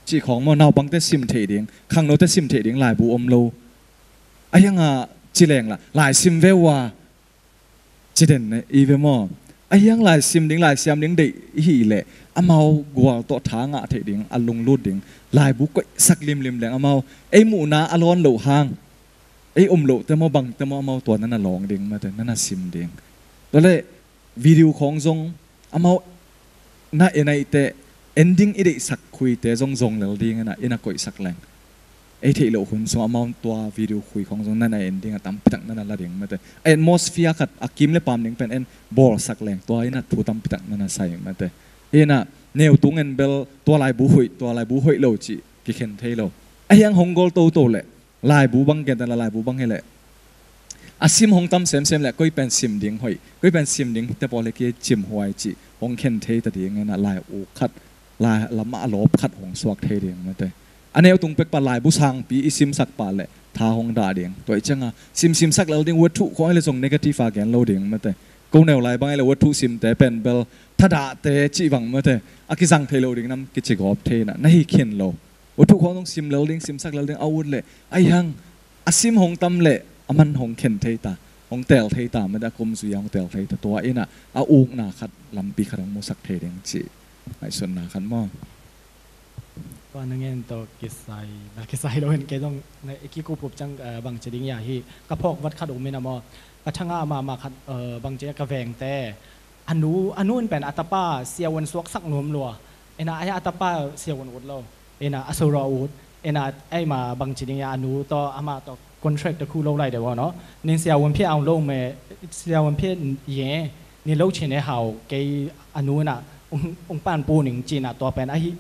Cih khong maw, naupangte sim theih ding, khangnote sim theih ding laibu om lo. A hianga ci leng la, laisim ve ua, ci den ne, i ve maw. A hiang laisim ding, laisiam ding deih i hih leh, amau gual tawh tha ngah theih ding, a lunglut ding, laibu koihsak limlim leng amau, ei muhna a lawn loh hang, ei om lohte maw, bangte maw, amau tua nana lawng ding mate, nana sim ding. Tua leh video khong zong amau na en aih teh, en ding i deihsak khuite zong zong lel ding ina, ina koihsak leng, ei theih loh hun sung amau tua video khui khong zong nana en ding a tampitak nana la ding mate. A atmosphere khat a kim le pam ding pen en bawlsak leng tua ina thu tampitak nana sai mate. Ina neu tung en bel tua laibu hoih, tua laibu hoih lo cih kikhen thei lo. A hiang hong gol toto leh laibu bang, gentehna laibu bang hi leh, a sim hong tam semsem leh koi pen sim ding hoih, koi pen sim ding te pawl hi ki cimhuai cih hong khen thei ta ding ina, lai uk khat, lai lamah a lawp khat hong suak thei ding mate. A neu tung pek pa laibu sangpi i simsak pah leh tha hong dah ding. Tua i cianga sim simsak lel ding, wethuh khong i le zong negative a gen lo ding mate. Ko neu lai bang i le wethuh simte pen bel thadahte cih bang mate, a kizang thei lo ding nam kici gawp thei ina, na hi khin lo. Wethuh khong zong sim lel ding, simsak lel ding a ut leh, a hiang a sim hong tam leh a man hong khen thei ta, hong tel thei ta mate, a kum zui a hong tel thei ta. Tua ina a ukna khat, lampi khat hong musak thei ding cih ngaihsutna khat maw. Tua na ngen tawh kisai, na kisai lo hen kei zong na i kikup up ciang, eh, bangci ding ia hi, ka phawk vat khat um ina maw. Ka thanga mahmah khat, eh, bangci ka vengte, a nu, a nu in pen a tapa siavuan suaksak nuam lua. Ina a, a tapa siavuan ut lo. Ina a sora ut. Ina eima bangci ding ia a nu tawh amah tawh contract tawh khu lo lai deuh aw no. Nin siavuan phia aung lo me, siavuan phia ye, nin lo chin e hau kei a nu ina ung, ung pan pu ning cina tua pen ahi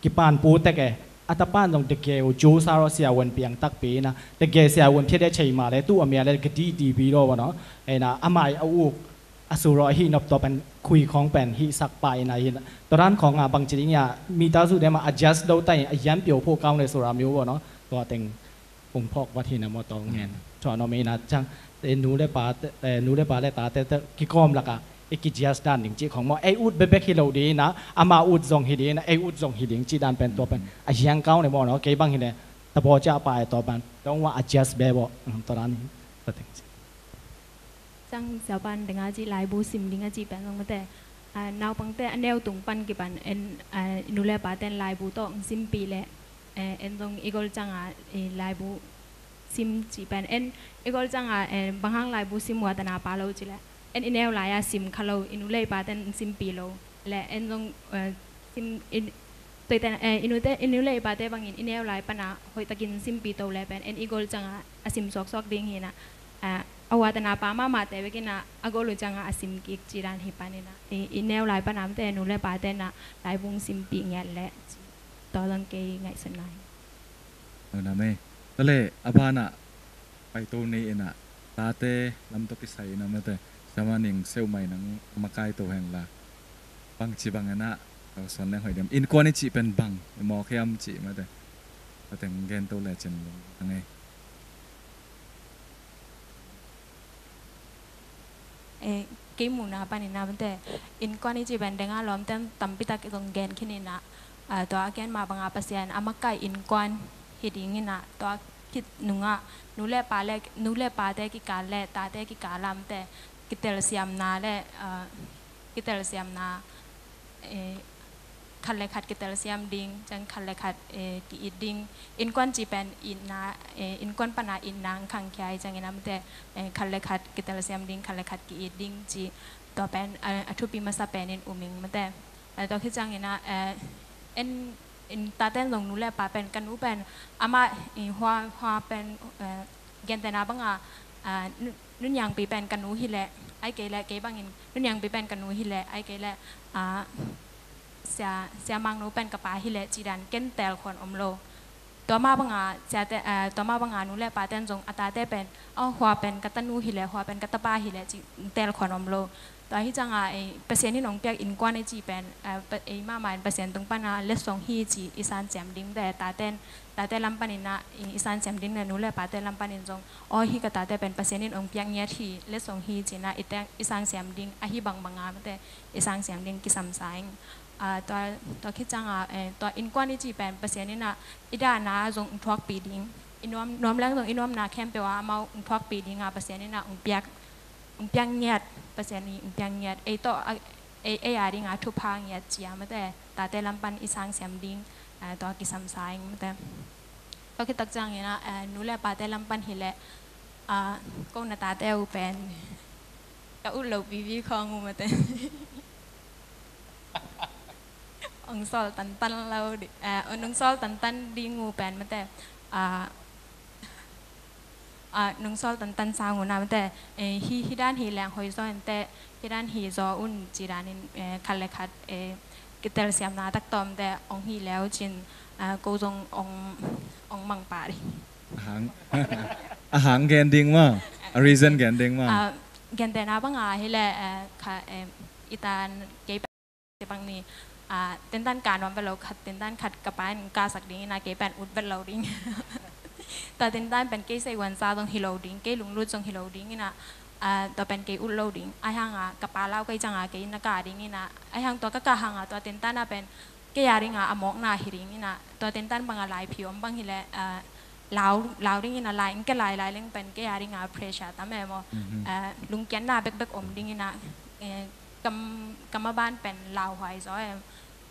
kipan pu tek e. A tapan zong dege u cu sa rawh siavuan piang takpi ina. Dege siavuan phia de cei ma le, tu a mia le ka di di bi lo aw no. Ina a mai a uk a sura ahi nop tua pen khui khawng pen hihsak pah in ahi. Tua dan khawng a bangci ding ia mita zu dema adjust do ta in a hiam pio pho kaung le sura miu bo no. Tua teng ung phawk vat hi na maw tawng ngen. Tua no mi na ciang, eh, nu le pa te, eh, nu le pa le tate te kikawm laka i ki adjust dan ding cih khawng maw. Ei ut bebek hi lo ding ina, ama ut zong hi ding ina, ei ut zong hi ding cih dan pen tua pen a hiang kaung le maw no. Kei bang hi le tabaw cia pa e tua pen tawng wa adjust be bo. Tua dan hi. Tua teng cih. Ciang siapa in ding a cih laibu sim ding a cih pen zong mate, a, naupangte a neu tung pan kipan en, a, i nu le pate in laibu tawh hong simpih leh, e, en zong i gol cianga, e, laibu sim cih pen en i gol cianga, e, bang hang laibu sim uh a tana pa lo cih leh en i neu lai-a sim kha lo, i nu le i pate in hong simpih lo. Le en zong, eh, sim, in, toite, eh, i nute, i nu le i pate bangin i neu lai pana hoihtakin simpih to le pen en i gol cianga a sim suaksuak ding hi na, eh, a huatana pa mahmahte bekin a gol uh cianga a sim kik ci dan hi pan ina, i, i neu lai pana mate nu le pate na laibu hong simpih ngiat le ci. Tua zong kei ngaihsutna hi. Tua le a banah paito nei ina, tate lam tawh kisai ina mate, siama ning seuh mai nang a makai to hen la. Bangci bang ina, suan leng hoih diam. Innkuan i cih pen bang i mawk hiam cih mate. Pateng gen to le cin lung nang ei. Eh, kei muhna panin a mate, innkuan i cih pen denga lawmte tampitak zong gen khin ina, ah, tua a gen mah banga Pasian a makai innkuan hi ding ina, tua khit nungah nu le pa le, nu le pate kikal le tate kikal a mate, kitelsiamna le, ah, kitelsiamna, eh, khat le khat kitelsiam ding, ciang khat le khat, eh, ki-it ding. Innkuan cih pen itna, eh, innkuan pana itna hong khangkhia hi ciangin a mate, eh, khat le khat kitelsiam ding, khat le khat ki-it ding cih. Tua pen, eh, a thupi masa pen in um ing mate. Eh, tua khit ciangin a, eh, en, in taten zong nu le pa pen, ka nu pen, amah, eh, hua, hua pen, eh, gentehna banga, ah, nu-, Nuniangpi pen ka nu hi leh, ai kei leh kei bangin Nuniangpi pen ka nu hi leh, ai kei leh, ah, Sia, Sia Mang Nu pen ka pa hi leh, ci dan ken tel khuan om lo. Tua mah banga, siate, eh, tua mah banga nu le paten zong a tate pen, oh, hua pen ka tanu hi leh, hua pen ka tapa hi leh, ci tel khuan om lo. Tua hi cianga, eh, Pasian in hong piak innkuan i cih pen, eh, pa-, eh, mahmah in Pasian tung pana letsong hi ci i sansiam ding te, taten, tate lam panin ah, i, i sansiam ding le nu le pate lam panin zong, oh, hi ka tate pen Pasian in hong piak ngiat hi, letsong hi ci-in ah, i teng, i sansiam ding, ahi bangbanga mate, i sansiam ding kisam sa ing. Ah, tua, tua khit cianga, eh, tua innkuan i cih pen Pasian in ah, i dahna zong hong thuakpih ding. I nuam, nuam leng zong i nuamna khempeuh ah amau hong thuakpih dinga Pasian in ah hong piak, hong piak ngiat, Pasian in hong piak ngiat. Ei tawh, a, ei, ei a dinga thupha ngiat cia mate, tate lam pan i sansiam ding, ah, tua kisam sa ing mate. Tua khit tak ciangin ah, ah, nu le pate lam pan hi leh, ah, ko na tate uh pen ka ut lo vivi khawng uh mate. Ong sawl tantan lo di, eh, ong sawl tantan ding uh pen mate, ah, ah, nong sawl tantan sang uh na mate, eh, hi, hi dan hi leng hoi zaw inteh, hi dan hi zaw un ci danin, eh, khat le khat, eh, kitelsiamna tak tawm te ong hi leu cin, ah, ko zong ong, ong mang pah ding. A hang, a hang gen ding maw? A reason gen ding maw? Ah, gentehna banga hi leh, eh, kha, eh, i tan kei te bang ni, ah, tentan ka nuam vet lo, khat tentan khat ka pa in ka sak ding ina, kei pen ut vet lo ding. Tua tentan pen kei sei wan sa zong hi lo ding, kei lunglut zong hi lo ding ina, ah, tua pen kei ut lo ding. Ai hanga ka pa lau kei cianga kei na ka ding ina, ai hang tua ka ka hanga tua tentan a pen kei a dinga a mawkna hi ding ina, tua tentan banga laiphi om bang hi leh, ah, lau, lau ding ina, lai in ka lai lai leng pen kei a dinga pressure tam e maw. Mhm. Ah, lungkiatna bekbek om ding ina, eh, kam, kam a ban pen lauhuai zaw em.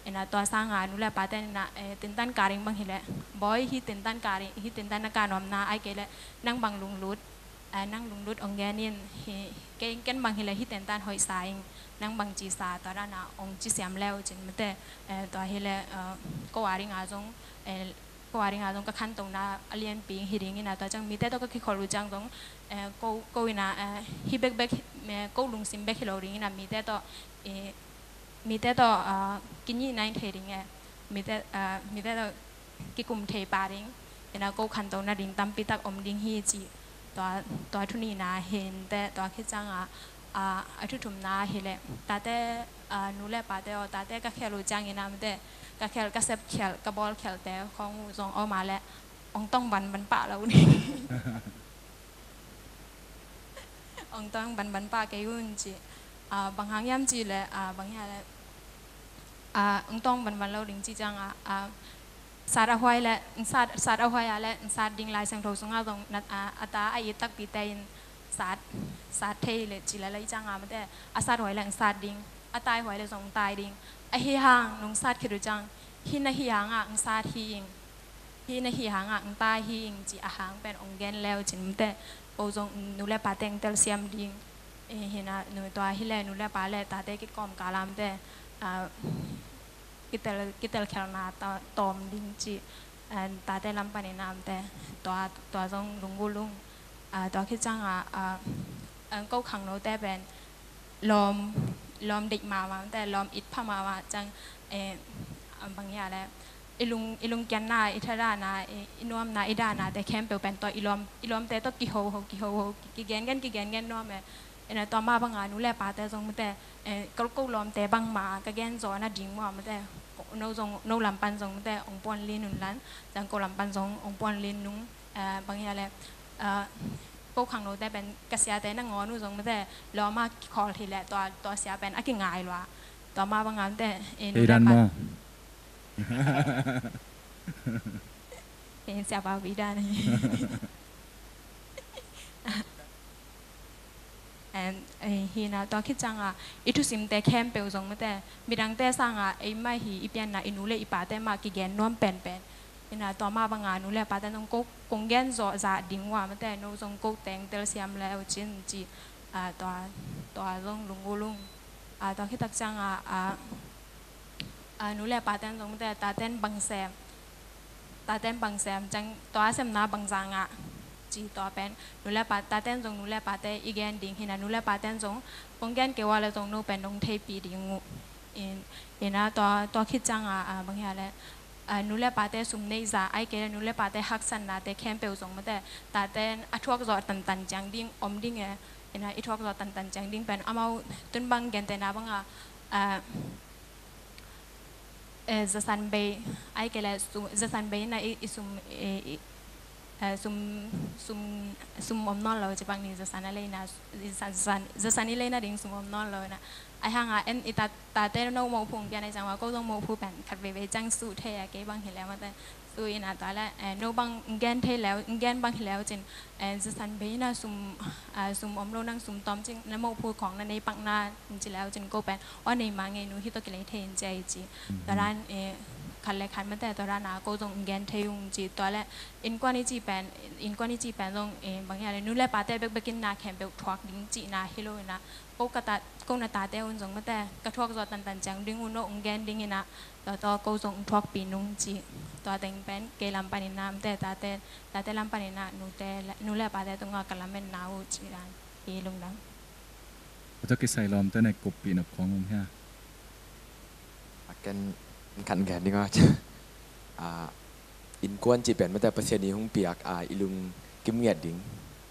Ina tua sanga nu le paten ina, eh, tentan ka ding bang hi leh, boy, hi tentan ka ding, hi tentan na ka nuamna ai kei leh nang bang lunglut, eh, nang lunglut ong gen in, hi, kei, ken bang hi leh hi tentan hoih sa ing, nang bang ci sa, tua dana ong ci siam leu cin mate, eh, tua hi leh, eh, ko a dinga zong, eh, ko a dinga zong ka khantona a lianpi hi ding ina, tua ciang mite tawh ka kikhol uh ciang zong, eh, ko, ko ina, eh, hi bekbek, eh, ko lungsim bek hi lo ding ina, mite tawh, eh, mite tawh, ah, kinihna in thei ding e, mite, ah, mite tawh kikum thei pah ding, ina ko khantona ding tampi tak om ding hi ci, tua, tua thu nihna hi inteh, tua khit cianga, ah, a thu thumna hi leh, tate, ah, nu le pate aw, tate ka khel uh ciangin a mate, ka khel, ka sep khel, ka bawl khelte khawng uh zong om a leh, ong tong banban pah lo ding. Ong tong banban pah kei un ci. Ah, bang hang hiam cih leh, ah, bang hiam leh, ah, ong tong banban lo ding ci cianga, ah, sat a huai leh, sat, sat a huai a leh, sat ding, Lai Siangtho sunga zong na, ah, a ta a it takpite in sat, sat thei leh ci leh lai cianga mate, a sat huai leh sat ding, a tai huai leh zong tai ding. Ahi hang nong sat khit uh ciang, hi na hi hanga ong sat hi ing, hi na hi hanga ong tai hi ing ci a hang pen ong gen leu cin mate, ko zong nu le pate ong telsiam ding. Eh, hi na, nu, tua hi leh nu le pa le tate kikawm kala mate, ah, kitel, kitel khelna ta, tawm ding ci, ah, tate lam panin a mate, tua, tua zong lunggulh ung. Ah, tua khit cianga, ah, ah, ko khangnote pen lawm, lawm deih mahmah mate, lawm it pha mahmah ciang, eh, ah, bang hiam leh, i lung, i lungkiatna, i thadahna, i, i nuamna, i dahnate khempeuh pen tua i lawm, i lawmte tawh kihoho, kihoho, ki, kigengen, kigengen nuam e. Ina tua mah banga nu le pate zong mate, eh, ko, ko lawmte bangmah ka gen zawh nading maw mate, no zong, no lam pan zong mate ong puanlin un lan, zang ko lam pan zong ong puanlin nung, eh, bang hiam leh, eh, ko khangnote pen ka siate nangawn uh zong mate, lawma kikhawl hi leh tua, tua sia pen a kingai lua. Tua mah banga mate, eh, nu le pa. Kei dan maw? Eh, Sia Pau Bi dan. Em, eh, hi na, tua khit cianga i thusimte khempeuh zong mate, midangte sanga eimah hi i pianna i nu le i pate mah kigen nuam penpen. Hi na, tua mah banga nu le pate zong ko, kong gen zawh zah ding uh a mate, no zong ko teng telsiam le uh cin ci, ah, tua, tua zong lunggulh ung. Ah, tua khit tak cianga, ah, ah, nu le paten zong mate, taten bang sem, taten bang sem ciang, tua semna bang zah ngah, Ci tua pen nu le pa, taten zong nu le pate i gen ding hi na, nu le paten zong hong gen kei ua le zong no pen nong theipih ding uh. In, ina tua, tua khit cianga, ah, bang hia le, ah, nu le pate sum neih zah, ai kei le nu le pate haksatnate khempeuh zong mate, taten a thuak zawh tantan ciang ding om ding e. Ina i thuak zawh tantan ciang ding pen amau tun bang gentehna banga, ah, eh, zasan bei, ai kei le sum, zasan bei ina i, i sum, eh, i, eh, sum, sum, sum om nawn lo ci bang ni, zasan a leina, zasan, zasan, zasan i leina ding sum om nawn lo ina. Ai hanga en i ta, tate no mawhphung pian ai ciang ua ko zong mawhphu pen khat veivei ciang suh thei a, kei bang hi le mate. Suh ina tua le, eh, no bang gen thei leu, gen bang hi leu cin, eh, zasan bei ina sum, ah, sum om lo nang sum tawm cin na mawhphu khawng na nei pakna ci leu cin ko pen aw nei ma ngei nu hi tawh kilei thei in ci ai ci. Tua dan, eh, khat le khat mate tua dan a ko zong gen thei ung ci tua le innkuan i ci pen, innkuan i ci pen zong, eh, bang hia le nu le pate bekbek in na khempeuh thuak ding cihna hi lo ina ko ka ta, ko na tate un zong mate ka thuak zawh tantan ciang ding un no ung gen ding ina tua tua ko zong thuakpih nung ci. Tua teng pen kei lam panin na mate tate, tate lam panin na nute, nu le pate tunga ka lametna uh ci dan hi lungdam. Tua kisai lawmte na kuppih nop khawng um hia? A ken khan gen ding a, ah, innkuan cih pen mate Pasian in hong piak, ah, i lungkim ngiat ding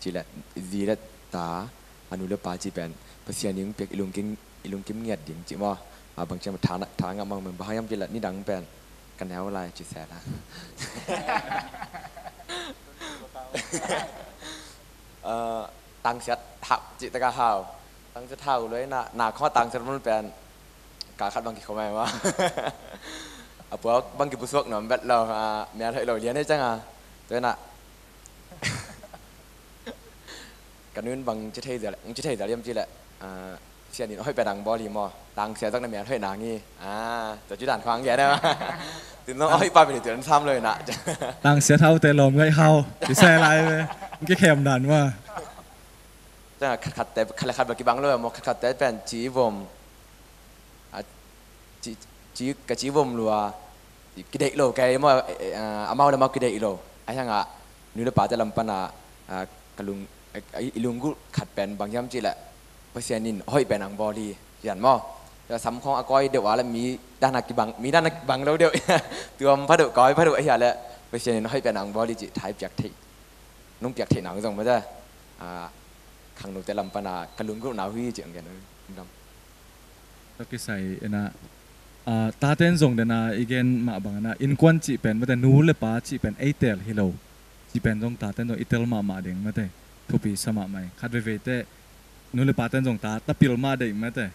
cih le zi le ta, a nu le pa cih pen Pasian in hong piak i lungkim, i lungkim ngiat ding cih maw? Ah, bang ciang tha, tha ngah mang mang bang hiam cih le nidang pen ka neu lai ci se la. Ah, tangsiat hau cih taka hau. Tangsiat hau lo ina, na khawng tangsiat mun pen ka khat bang kikhawm ai maw? A pua bang kipusuak nuam bet lo, ah, mial hoih lo lian hei cianga. Tua ina ka nun bang ci thei zel, ci thei zel hiam cih le, ah, Pasian in hoih pen ang bawl hi maw? Tangsiat zong na mial hoih nang hi. Ah, tua ci dan khawng gen a. Tin zong hoih pa pen i tuan sam lo ina. Tangsiat haute lawm ngaih hau. Kisai lai ve. Kikhem dan maw? Ciang khat khatte, khat le khat bel kibang lo maw, khat khatte pen ci vom. A, ci, ci, ka ci vom lua, kideih lo kei maw, eh, eh, ah, amau le amau kideih lo. A hiangah nu le pate lam pana, ah, ka lung, eh, i lunggulh khat pen bang hiam cih le Pasian in hoih pen ang bawl hi, cian maw? Sam khawng a kawi deuh a le mi dana kibang, mi dana kibang lo deuh. Tuam pha deuh, kawi pha deuh a hia le Pasian in hoih pen ang bawl hi cih thai piak theih. Nong piak theih nang zong mate, ah, khangnote lam pana ka lunggulh nau hi ci ang gen dam. Tua kisai ina, ah, taten zong dena i gen mah bang ina innkuan cih pen mate nu le pa cih pen ei tel hi lo. Cih pen zong taten zong i tel mahmah ding mate. Thupi sa mahmah hi. Khat veiveite nu le paten zong ta, ta pil mah deih mate.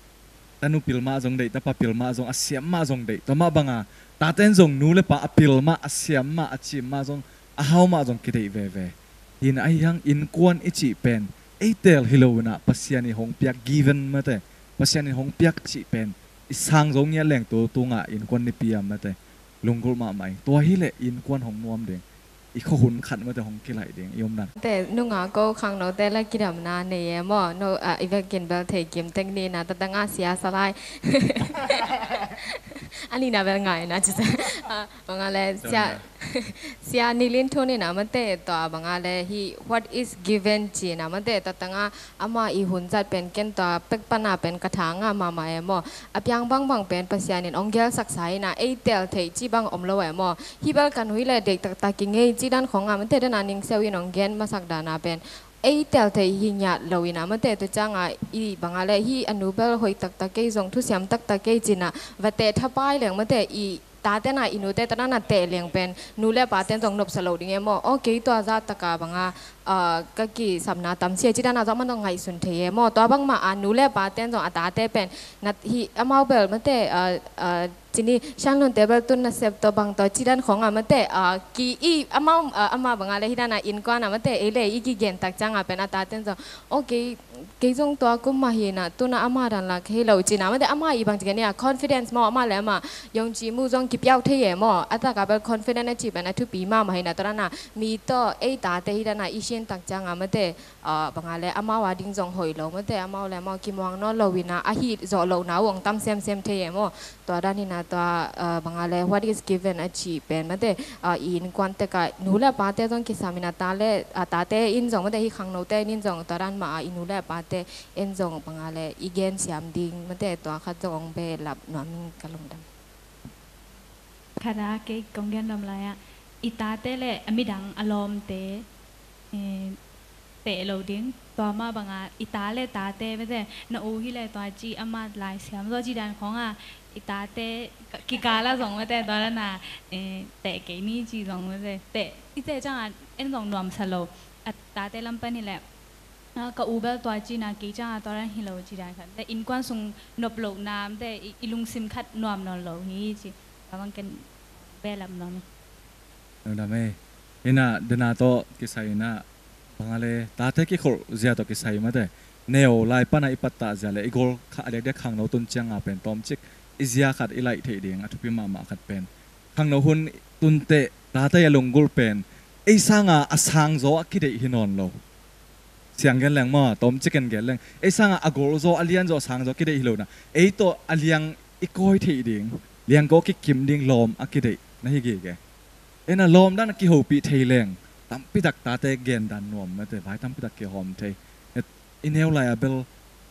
Tanu pil mah zong deih, tapa pil mah zong, a siam mah zong deih. Tua mah banga taten zong nu le pa a pil mah, a siam mah, a cim mah zong, a hau mah zong kideih veve. Hi ina ahi hang innkuan i cih pen ei tel hi lo ina Pasian i hong piak given mate. Pasian i hong piak cih pen i sang zo ngiat leng tu tunga innkuan nipi a mate. Lunggulh mahmah hi. Tua hi le innkuan hong nuam ding. I khuahun khat mate hong kilaih ding i omdan. Te nunga ko khangnote la kidamna nei e maw? No, ah, i vekin bel thei kim tek ni na tatanga sia salai. A nihna bel ngai na ci se. Ah, banga le sia, sia Ni Lin Thun ina mate tua banga le hi what is given ci na mate tatanga ama i hun zat pen ken tua pek pana pen ka tha ngah mahmah e maw? A piang bangbang pen Pasian in ong gelsaksa ina ei tel theih ci bang om lo e maw? Hi bel ka nui le deih taktak i ngei ci dan khawng a mate dana ningseu in ong gen masak dana pen ei tel theih hi ngiat lo ina mate tua cianga i banga le hi a nu bel hoih taktak kei zong thusiam taktak kei cina va teh thapai leng mate i taten a i nute tatana teh leng pen nu le paten zong nopsa lo ding e maw? Aw kei tua zah taka banga, ah, ka kisapna tam sia ci dana zong man zong ngaihsun thei e maw? Tua bangmah a nu le paten zong a tate pen na hi amau bel mate, ah, ah, cini sianlunte bel tun nasep tawh bang tawh ci dan khawng a mate, ah, ki i amau, ah, ama banga le hi dana innkuan a mate ei le i kigen tak cianga pen a taten zong aw kei kei zong tua kum mah hi na tuna ama dan la kei lo cina mate ama i bang ci kei ni a confidence maw ama le ama yong ci mu zong kipiau thei e maw? A taka bel confident a ci pen a thupi mahmah hi na tua dana mi tawh ei tate hi dana i Ken tak ciang a mate, ah, bang a le amau a ding zong hoih lo mate, amau le amau kimuang nawn lo ina, a hih zawh lohna uh hong tam semsem thei e maw. Tua dan ina tua, ah, bang a le what is given a cih pen mate, ah, i innkuan tek a nu le pate zong kisam ina ta le, ah, tate in zong mate, hih khangnote in zong tua dan mah a i nu le pate in zong bang a le i gen siam ding mate, tua khat zong hong behlap nuam ing ka lungdam. Khat a kei kong gen nuam lai ah, i tate le a midang a lawmte, eh, teh lo ding. Tua mah bang a i ta le tate mate, na u hi le tua ci ama lai siam zaw ci dan khong a, i tate kikal a zong mate tua dan a, eh, teh kei ni ci zong mate, teh i teh ciang a en zong nuamsa lo. A tate lam pan hi le, ah, ka u bel tua ci na kei ciang a tua dan hi lo ci dan khat. Te innkuan sung nop lohna mate, i, i lungsim khat nuam nawn lo hi ci. Tua bang ken behlap nuam hi. Lungdam ei. Ina dena tawh kisai ina bang a le tate kikholh zia tawh kisai mate, neu lai pana i pattah zia le i gol kha a diakdiak khangno tun cianga pen tawmcik i zia khat i laih theih ding a thupi mahmah khat pen, khangno hun tunteh tate a lunggulh pen ei sanga a sangzaw a kideih hi nawn lo. Siang gen leng maw, tawmcik en gen leng, ei sanga a golzaw, a lianzaw, a sangzaw a kideih hi lo na, ei tawh a liang i kawi theih ding, liangko kikim ding lawm a kideih na hi gige. Ena lawm dan a kihopih thei leng tampitak tate gen dan nuam mate, vai tampitak kihawm thei. I neu lai a bel,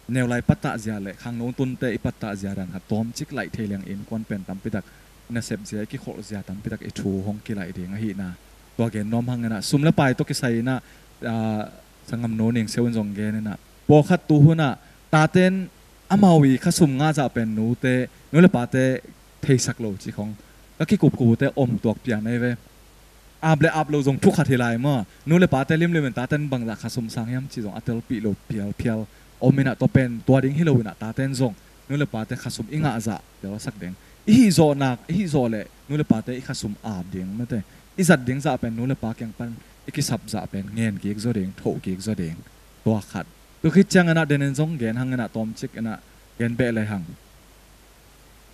neu lai pattah zia le khangno tunte i pattah zia dan khat tawmcik laih thei leng innkuan pen tampitak i nasep zia, i kikholh zia tampitak i thu hong kilaih ding ahihna tua gen nuam hang ina, sum le pai tawh kisai ina, ah, Sangam nu Ning Seu in zong gen ina, pawlkhat tu hunah taten amau i khasum ngah zah pen nute, nu le pate theisak lo ci khong ka kikupkup ute om tuak pian ei ve. Ap le ap lo zong thu khat hi lai maw. Nu le pate limlim in taten bangzah khasum sang hiam ci zong a telpih lo pialpial om ina, tua pen tua ding hi lo ina taten zong nu le pate khasum i ngah zah pialsak ding. I hih zawh nak, i hih zawh le nu le pate i khasum ap ding mate, i zat ding zah pen nu le pa kiang pan i kisap zah pen ngen kik zaw ding, thoh kik zaw ding. Tua khat. Tua khit ciang ina den in zong gen hang ina tawmcik ina gen beh le hang.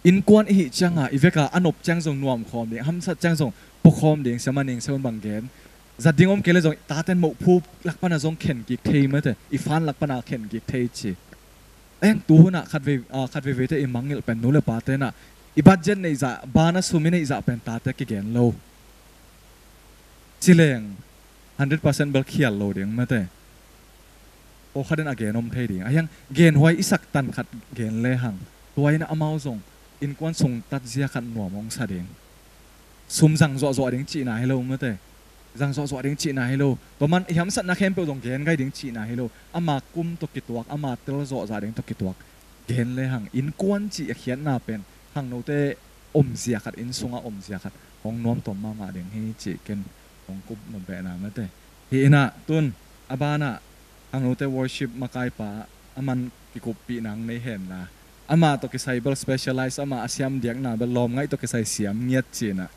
Innkuan i hih cianga i veka a nop ciang zong nuam khawm ding, a hamsat ciang zong pua khawm ding, Siama Ning Seu in bang gen. Zat ding om kei le zong taten mohphu lak pana zong khen kik thei mate, i fan lak pana khen kik thei ci. Eng tu hunah khat vei, ah, khat veiveite i mangngilh pen nu le pate na i budget neih zah, bana sum i neih zah pen tate kigen lo. Ci leng hundred percent bel khial lo ding mate. Pawlkhat in a gen om thei ding. A hiang genhuai i sak tan khat gen le hang. Tua ina amau zong innkuan sung tatzia khat nuam hong sa ding. Sum zang zuahzuah ding cihna hi lo mate. Zang zuahzuah ding cihna hi lo. Tua man i hamsatna khempeuh zong gen gai ding cihna hi lo. Ama kum tawh kituak, ama tel zawh zah ding tawh kituak. Gen le hang innkuan cih a khiatna pen khangnote omzia khat, inn sungah omzia khat hong nuamtuam mahmah ding hi cih ken hong kup nuam behna mate. Hi ina tun a banah khangnote worship makaipa a man kikuppih nang nei henla, amah tawh kisai bel specialize, amah a siam diakna bel lawmngaih tawh kisai siam ngiat cina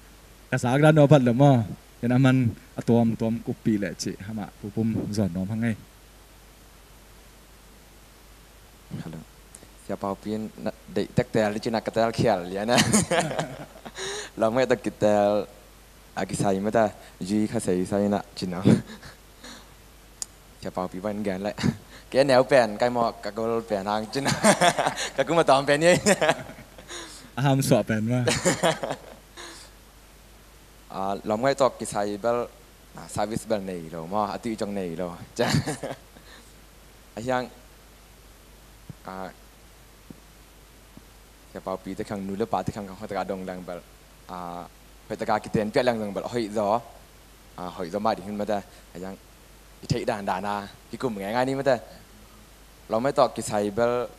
ka zak dan nuam a bat le maw. Ken a man a tuamtuam kuppih leh cih hamah pupum zuan nuam hang ei. Hello. Sia Paupi in na deih tek tel cina ka tel khial lian a. Lawmngaih tawh kitel a kisai mata zui kha sei sai na cina. Sia Paupi bang gen leh ke neu pen kai maw ka gol pen hang cina. Ka kum a tawm pen ye. A hamsuah pen maw. Ah, lawmngaih tawh kisai bel, ah, service bel nei lo maw, a tui cong nei lo. Ca a hiang, ah, Sia Paupi te khang, nu le pa te khang, khang hoih taka dong leng bel, ah, hoih taka kiten piak leng dong bel hoih zaw. Ah, hoih zaw mah ding hin mate. A hiang i theih dan dan a kikum ngei ngai ni mate. Lawmngaih tawh kisai bel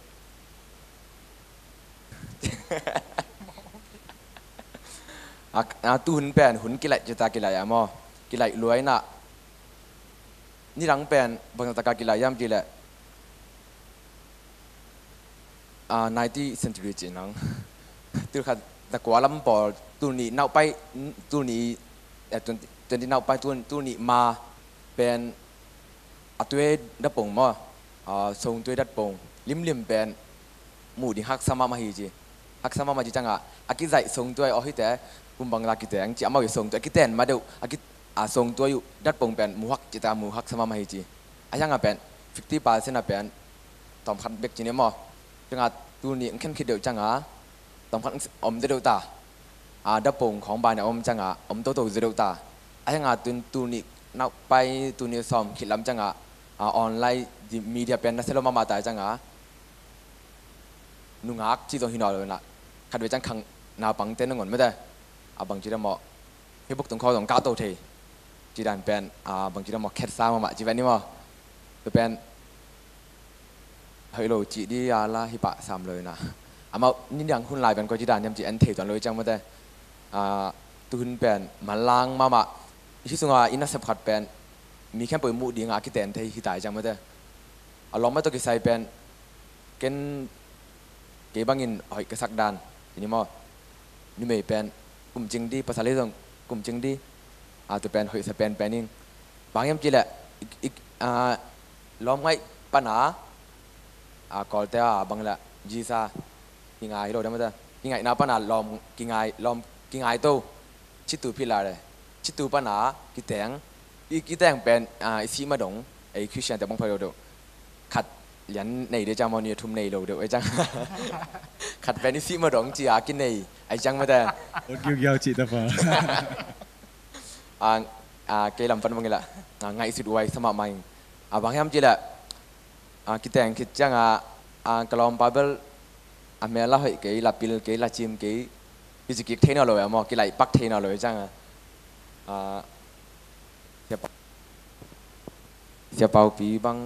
a, a tu hun pen hun kilaih cita kilaih a maw, kilaih luai na. Nidang pen bang taka kilaih hiam cih leh, a, nineteen century cih nang. Tul khat zakua lam pawl, tul nih naupai, tul nih, eh, twenty, twenty naupai, tul, tul nih ma pen a tuai dat pong maw, a, song tuai dat pong limlim pen muh ding haksa mahmah hi ci. Haksa mahmah ci ciangah a kizaih song tuai aw hite, kum bang la kiteng ci, amau i song tuai a kiten ma deuh, a ki, a song tua uh datpong pen muhak cita muhak sama mahi ci. A hianga pen fifty percent a pen tawmkhat bek ci ni maw. Cianga tuni khen khit deuh cianga tawmkhat om deuh ta. A datpong khawng bana om cianga om toto deuh ta. A hianga tun tuni naupai tuni sawm khit lam cianga a online media pen na selo mama ta cianga nungak ci zong hi naw lo na. Khat ve ciang khang naupangte nangon mete. A bangci dam maw. Hi buk tung khaw zong kahto thei. Ci dan pen a bangci dam maw khetsa mama ci ven ni maw. Tu pen hoi lo ci di a la hi pah sam lo na. Amau ni dang hun lai pen ko ci dan hiam ci en thei tuan lo i ciang mete. A tuhun pen manlang mama. Hi sunga ina sep khat pen mi khempeuh i muh dinga a kiten thei hi tai ciang mete. A lawm mai tawh kisai pen ken kei bangin hoih ka sak dan ini maw. Numei pen kumcing di pasal hi zong kumcing di. A tu pen hoih sa pen pen in bang hiam ci leh lawm ngaih pana a kawlte a bang leh jisa kingai hi lo dam mete. Kingaihna pana lawm kingai lawm kingai to. Citu pila le citu pana kiteng i kiteng pen i sih ma dong ei Christian te bang pha deuh deuh. Khat lian nei de ciang maw ni thum nei lo deuh ei ciang. Khat pen i sih ma dong ci a kinei ei ciang mete. Ot giugiau cih ta pa. A kei lam pan bang ila ngaihsut uai sama mai. A bang hiam ci leh a kiteng khit cianga a ka lawmpa bel a mel la hoih kei la pil kei la cim kei. Kici kik thei naw lo e maw kilaih pak thei naw lo e cianga. Siapau pi bang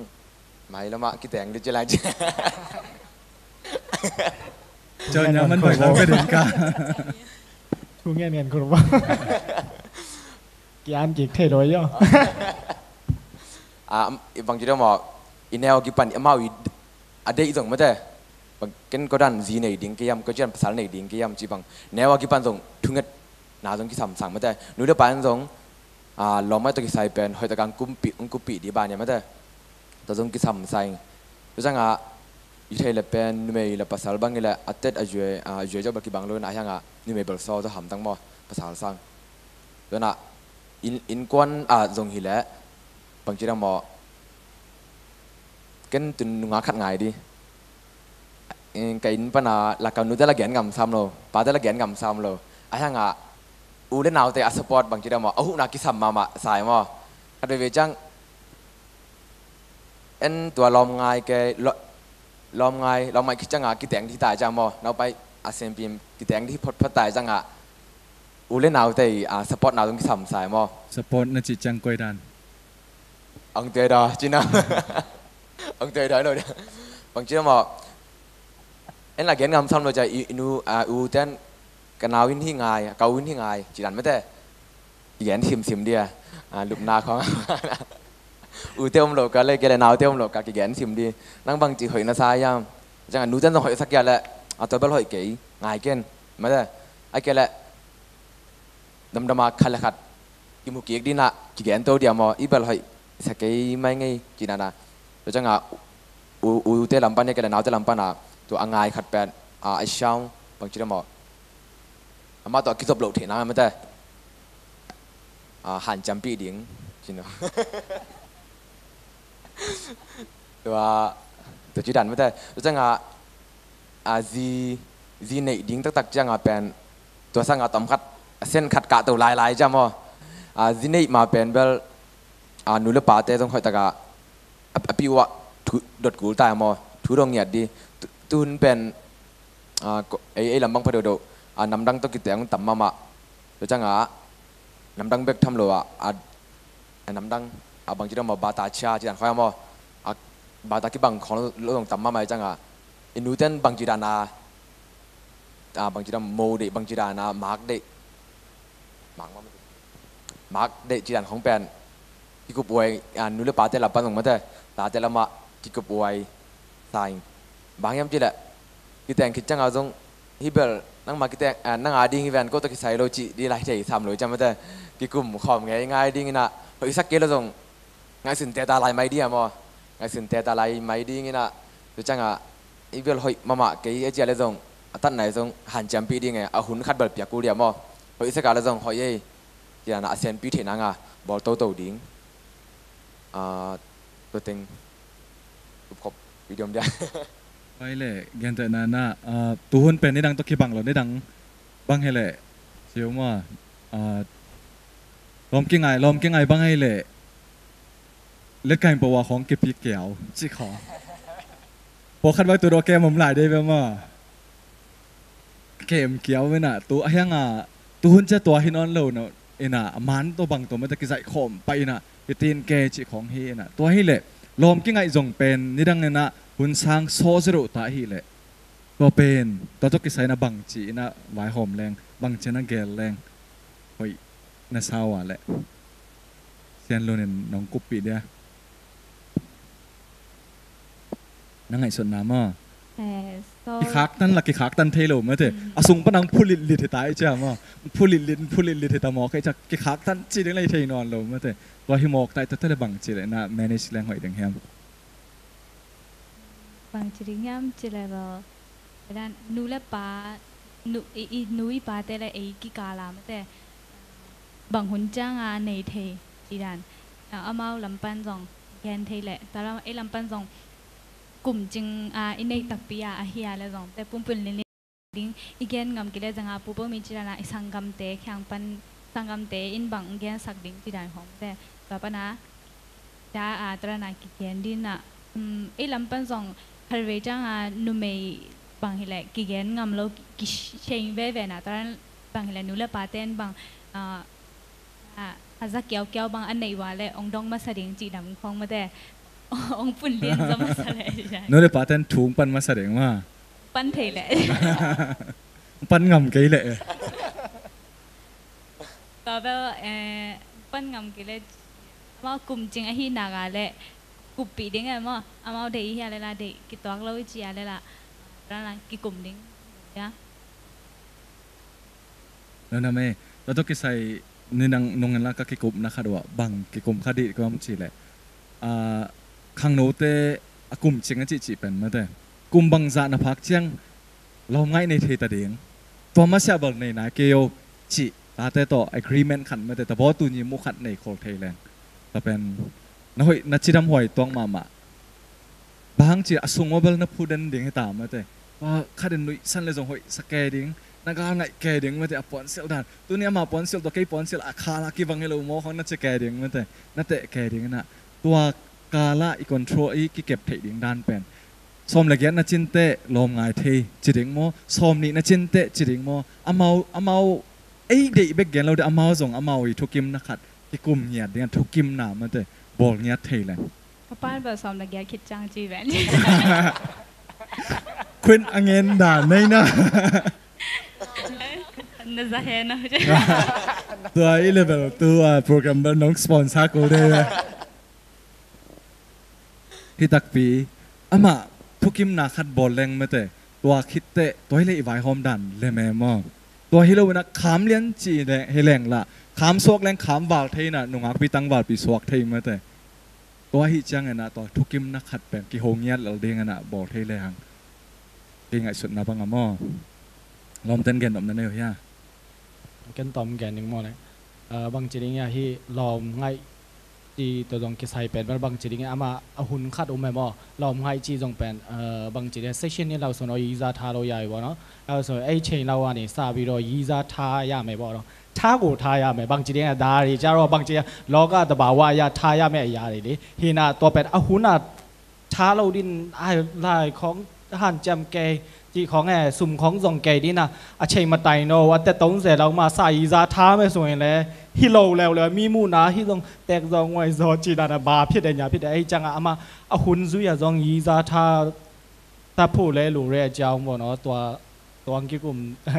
mai lamah kiteng di ci lai ci. Cau nya man bai lam ka den ka. Thu ngen ngen khur bang. Kian kik thei lo yo. A bang ci dam maw i neu a kipan amau i a deih zong mete. Bang ken ko dan zi nei ding kiam ko cian pasal nei ding kiam ci bang neu a kipan zong thunget na zong kisam sang mete. Nu le pa in zong a lawm mai tawh kisai pen hoih taka ang kumpih ang kumpih di ban ia mete. Tawh zong kisam sang. Tawh cianga i thei le pen numei le pasal bang i le a tet a zue a zue zauh bel kibang lo na a hianga numei bel saw tawh hamtang maw pasal sang. Tawh na innkuan a zong hi le bang ci dam maw. Ken tun nunga khat ngai di. Ka inn pana la ka nute la gen ngam sam lo pate la gen ngam sam lo. A hianga u le naute a support bang ci dam maw a huhna kisam mama sai maw. Khat veve ciang en tua lawm ngai ke lawm ngai lawm ngai khit cianga kiteng di tai ciang maw naupai a sempim kiteng di phot phot tai cianga u le naute a support na zong kisam sai maw. Support na cih ciang koi dan. Ang te da cina. Ang te da lo da. Bang cina maw. En la gen ngam sam lo ca i nu a u ten ka nau in hi ngai ka u in hi ngai ci dan mete. Kigen simsim dia lupna khong. U te om lo ka le ke le nau te om lo ka kigen sim di. Nang bang ci hoih na sa yam. Cianga nu ten zong hoih sak kia le a tobel hoih kei ngai ken mete. A ke le damdama khat le khat kimu kik dina kigen to dia maw i bel hoih sa kei mai ngei kinana. Tua cianga u ute lam pan ia ke le naute lam pana tua a ngai khat pen a a siang bang ci dam maw. Amah tua kizop loh theihna mete. A hanciampih ding cino. Tua tua ci dan mete tua cianga a zi zi neih ding taktak cianga pen tua sanga tawm khat a sen khat kahto lailai ciam aw. A zi neih ma pen bel a nu le pate zong hoih taka a pi uah dot kul tai maw thu dong ngiat di. Tuhun pen ei ei lam bang pha deuhdeuh a namdang tawh kite ang tam mahmah. Tua cianga namdang bek tham lo ah a namdang a bang ci dam maw bata cia ci dan khoi a maw. A bata kibang khong lo zong tam mahmah i cianga i nuten bang ci dan a bang ci dam mo deih bang ci dan a mak deih. Mak deih ci dan khong pen kikup uai nu le pate lam pan zong mate tate lamah kikup uai sa ing. Bang hiam ci leh kiteng khit cianga zong hi bel nangma kiteng nang a ding hi ven ko tawh kisai lo cih di lai thei sam lo i ciam mate. Kikum khawm ngei ngai ding inah hoihsak kei lo zong ngaihsun teta lai mai ding a maw. Ngaihsun teta lai mai ding inah tu cianga i bel hoih mahmah kei a cia le zong a tatnai zong hanciampih ding e a hun khat bel piak kul dia maw. Hoihsak a le zong hoih ei. Ci dana a senpi theih nanga bawl toto ding. Ah, tua teng upkhop video om dia. Pai le, gentehna na, ah, tuhun pen nidang tawh kibang lo, nidang bang hi leh, siu maw, ah, lawm kingai, lawm kingai bang hi leh, let kain pawa khong kipi kiau, ci khong. Pawlkhat bang tu dawh kem om lai dei ve maw. Kem kiau ve na, tu a hiang a, tuhun cia tua hi nawn lo na, ina, a man tawh bang tawh mate kizaih khawm pai ina, hitin ke ci khong hi ina. Tua hi leh, lawm kingaih zong pen, nidang ina, hun sang saw zero ta hi leh. Tua pen, tua tawh kisai na bang ci ina, vaihawm leng, bang ci na gel leng. Hoih, na sau a leh. Sian Lun in nong kuppih dia. Na ngaihsutna maw? Eh, so kikhaktan la kikhaktan thei lo mate. Mm. A sung pan ang phulitlit hi ta i cia maw? Phulitlit, phulitlit hi ta maw? Kei cia kikhaktan ci ding lei thei nawn lo mate. Tua hi mawk ta i ta tele bang ci le na manage leng hoih ding hiam? Bang ci ding hiam ci le lo. Dan nu le pa, nu, i, i nu i pate le ei kikala mate. Bang hun cianga nei thei ci dan. Amau lampan zong gen thei leh. Tua lam, ei lampan zong kum cing a i neih takpi a, a hi a le zong te pumpun lin ding i gen ngam kile zanga pu pomi ci dana i sanggamte khiang pan sanggamte in bang gensak ding ci dan khawng te. Tua pana da a tua dana kigen dina, um, ei lampan zong khalvei cianga numei bang hileh kigen ngam lo, ki, kisheng veve na tua dan bang hileh nu le paten bang, ah, a, a za kiaukiau bang a neih ua le ong dong masa ding cih dam khawng mate. Ong pun lian za masa le. Nu le paten thu ong pan masa ding ma. Pan thei le. Pan ngam kei le. Tua bel, eh, pan ngam kei le. Amau kum cing ahi nak a le kuppih ding e maw. Amau deih ihi a le la deih kituak lo i ci a le la. Rana kikum ding. Ya. Nana me, tua tawh kisai ni nang nong en la ka kikupna khat uh ah bang kikum kha dih ka om cih leh, ah, khangnote a kum cing a cihcih pen mate. Kum bangzah na phak ciang lawmngaih nei thei ta ding. Tua masiah bel nei nai kei o cih tate tawh agreement khat mate, tabaw tuni mu khat nei khol thei leng. Tua pen na hoih, na cidam huai tuak mahmah. Bang hang ci a sung uh bel na phu den ding hi ta mate. Tua khat in nuihsan le zong hoih sa kei ding. Na gal ngaih kei ding mate a puansilh dan. Tuni ama puansilh tua kei puansilh a khala kibang hi lo maw khawng na ci kei ding mate. Na teh kei ding na. Tua kala i control i kikep theih ding dan pen. Sawm le giat na cin teh lawm ngai thei ci ding maw. Sawm nih na cin teh ci ding maw. Amau, amau ei deih bek gen lo deh amau zong amau i thukimna khat kikum ngiat ding a thukimna mate bawl ngiat thei leng. Ka pan bel sawm le giat khit ciang ci ven. Khuin a ngen dan nei na. Na za he na. Tua i level tu a program bel nong sponsor ko de. Hi takpi amah thukimna khat bawl leng mate. Tua khit teh tua hi le i vaihawm dan le me maw. Tua hi lo ina kham lian ci le hi leng la kham suak leng kham val thei na nungakpi tangvalpi suak thei mate. Tua hi ciang ena tua thukimna khat pen kiho ngiat lel ding ena bawl thei le hang. Kei ngaihsutna bang a maw. Lawmten gen nopna nei uh hia? Ken tom gen ding maw le. Ah, bang ci ding hia hi lawm ngaih ci tua zong kisai pen bel bang ci ding hia ama a hun khat um e maw. Lawm ngaih ci zong pen, ah, bang ci ding hia session ni lau sun o yi za tha lo ya i baw no. Lau sun ei chei lau a ni sa bi lo yi za tha ya me baw no. ถ้ากูทายาไม่บางจีเนี่ยดาริจารอบางจีโลกาตบาวายาทายาไม่ยาริลิ hi na tua pen a hun a tha lo din ai lai khong han ciam kei ci khong e sum khong zong kei din a a chei ma tai no a te tong ze lo ma sa yi za tha me sung le hi lo leu le mi mu na hi zong tek zong ngoi zo ci dan a ba phit e nya phit e ei chang a ama a hun zui a zong yi za tha ta phu le lu re a ciang bo no tua Tuang kikum,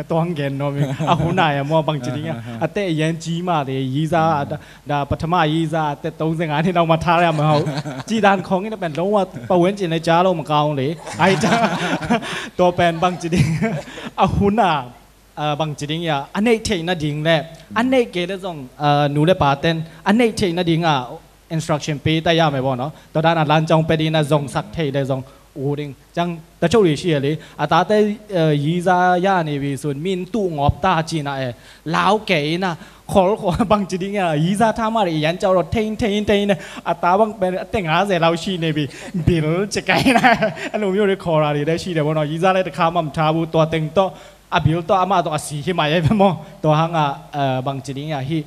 tuang gen no mi. A hun ai a maw bang ci ding a. A te yen ci ma de yi za a da, da pathama yi za a te tong zeng a ni nau ma tha ya ma hau. Ci dan khong in a pen lo wa pa wen ci ne ca lo ma kaung le. Ai ta. To pen bang ci ding. A hun a, a bang ci ding ya. A nei thei na ding le. A nei ke le zong, a nu le pa ten. A nei thei na ding a. Instruction pe ta ya me bo no. To dan a lan chong pe di na zong sak thei le zong u ding. Chang ta chau ri shi le. A ta te, eh, yi za ya ni wi sun min tu ngop ta ci na e. Lau ke na. khol khol bangci ding a, ရီးစားထားမှ ရည်ရမ်းကြောက်တော့ ထိန်းထိန်းထိန်းနဲ့ အသားဘက်ပဲ အသက်ငါးဆယ်လောက်ရှိနေပြီ ဘီလ် ချစ်ခိုင်းတာ အဲ့လိုမျိုးတွေ ခေါ်တာတွေလည်းရှိတယ်ပေါ့နော်။ ရီးစားလည်းတစ်ခါမှမထားဘူး။ သွားတင်တော့ အဘီလ်တော့ အမတော့ အစီ ဟိမရဲ့ပဲပေါ့။ သွားဟငါ အဲ ဘင်ချီဒင်းရဟိ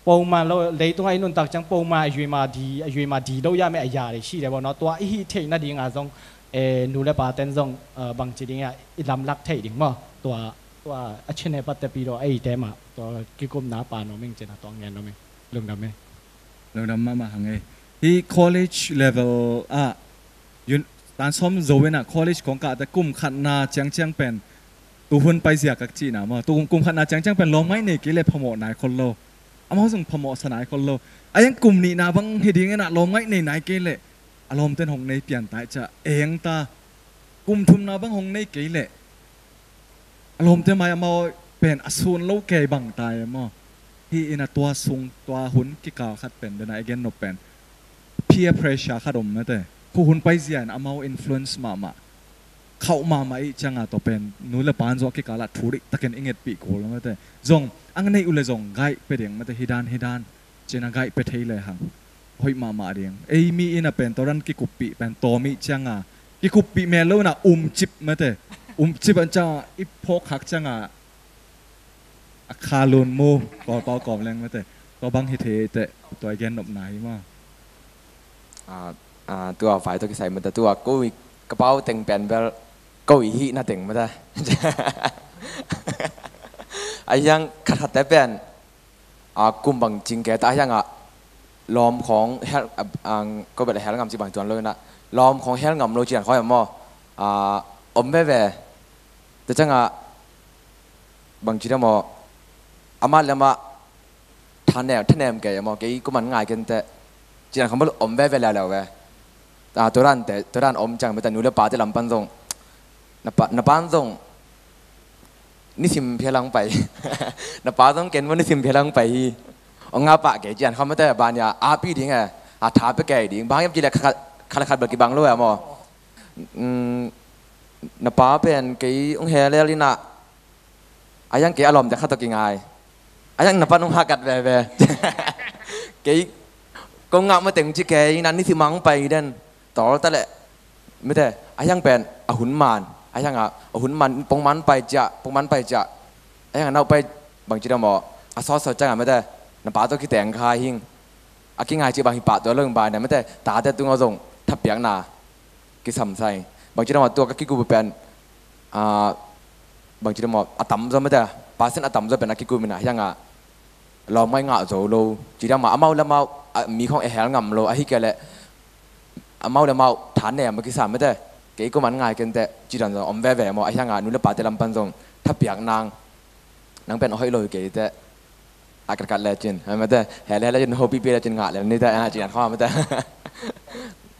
ပုံမှန်လို့ လေတုံး အဲ့နုံတကချင် ပုံမှန်အရွေးမှာ ဒီအရွေးမှာ ဒီလုပ်ရမယ့်အရာတွေရှိတယ်ပေါ့နော်။ သွားအဟိ ထိန်း နဒီငါဆုံး အဲ နူလည်း ပါတန်းဆုံး အဲ ဘင်ချီဒင်းရ အလမ်လတ် ထိန်း ဒင်း ပေါ့။ သွား သွား အချင်းနဲ့ပတ်သက်ပြီးတော့ အဲ့ဒီထဲမှာ သွား ကီကုမ်နာ ပါနော်မင်း ကျန်တာ သွားငယ်နော်မင်း လုံတာမင်း Lungdam mahmah hang ei. Hih college level ah, yun, tan sawm zo in ah, college kong kah te kum khatna ciangciang pen, tu hun paizia ka cihna maw, tu kum khatna ciangciang pen lawmngaih nei kei leh phamawh nai khol lo. Amau zong phamawh sa nai khol lo. A hiang kum nihna bang hi ding in ah, lawmngaih nei nai kei leh a lawmten hong nei pian ta i ciah eng ta. Kum thumna bang hong nei kei leh a lawmte mai amau pen a sun lo kei bang ta e maw. Hih in a tua sung, tua hun kikal khat pen, dena i gen nop pen, peer pressure khat om mate. Khu hun paizia in amau influence mahmah, khauh mahmah i cianga tua pen nu le pan zawh kikal ah thu dik takin i ngetpih kul mate. Zong ang nei uh le zong gaih pe ding mate, hi dan hi dan. Cina gaih pe thei le hang hoih mahmah ding. Ei mi in a pen tua dan kikuppih pen tawm i cianga, kikuppih mel lo in a umcip mate. Umcip an cianga i phawk khak cianga a khalun mu kawlpau kawm leng mate. Tua bang hi thei teh, tua i gen nopna hi maw. A, a, tua vai tua kisai mate, tua ko i ka pau teng pen bel ko i hihna teng mate. A hiang khat khat te pen a, kum bang cing kei ta hiang a, lawm khawng hel, a, a, ko bel a hel ngam ci bang tuan lo in a, lawm khawng hel ngam lo ci dan khawng maw. A, om veve. Tua cianga bang ci dan maw, amah le amah thanem, thanem kei maw, kei kuman ngai ken teh ci dan khawng bel om veve leuleu ve. A, tua dan te, tua dan om ciang mate, nu le pa te lam pan zong, na pa, na pan zong nisim phialang pai. Na pa zong ken maw nisim phialang pai hi. Ong nga pah kei cian kham mate, bania api ding e, a tha pe kei ding. Bang hiam ci le khat, khat, khat bel kibang lo e maw. Mm, na pa pen kei ong he lel in a, a hiang kei a lawmte khat tawh kingai. A hiang na pan ong hakat veve. Kei kong ngah mateng ci kei in a, nisim a ong pai den. Tawl ta leh mate, a hiang pen a hun man, a hiang a, a hun man, pongman pai ciah, pongman pai ciah. A hiang a nau pai bang ci dan maw, a sawtsawt cianga mate, na pa tawh kiteng kha hing. A kingai ci bang hi pah tua lo ing bang na mate, tate tungah zong thapiakna kisam sa ing. Bang ci dan maw, tua ka kikup pen, a, bang ci dan maw, a tamzaw mate, pasin a tamzaw pen a kikup in a hiang a, lawmngaih ngah zo lo ci dan mah, amau le amau, a, mi khawng e hel ngam lo, ahi kei leh amau le amau thanem a kisam mate. Kei kuman ngai ken teh ci dan zong om veve maw, a hiang a nu le pa te lam pan zong thapiak nang, nang pen a hoih lo hi kei teh, a katkat le cin, a mate, he le le cin, hopipi le cin, ngah le ni teh, a ci dan khawng mate.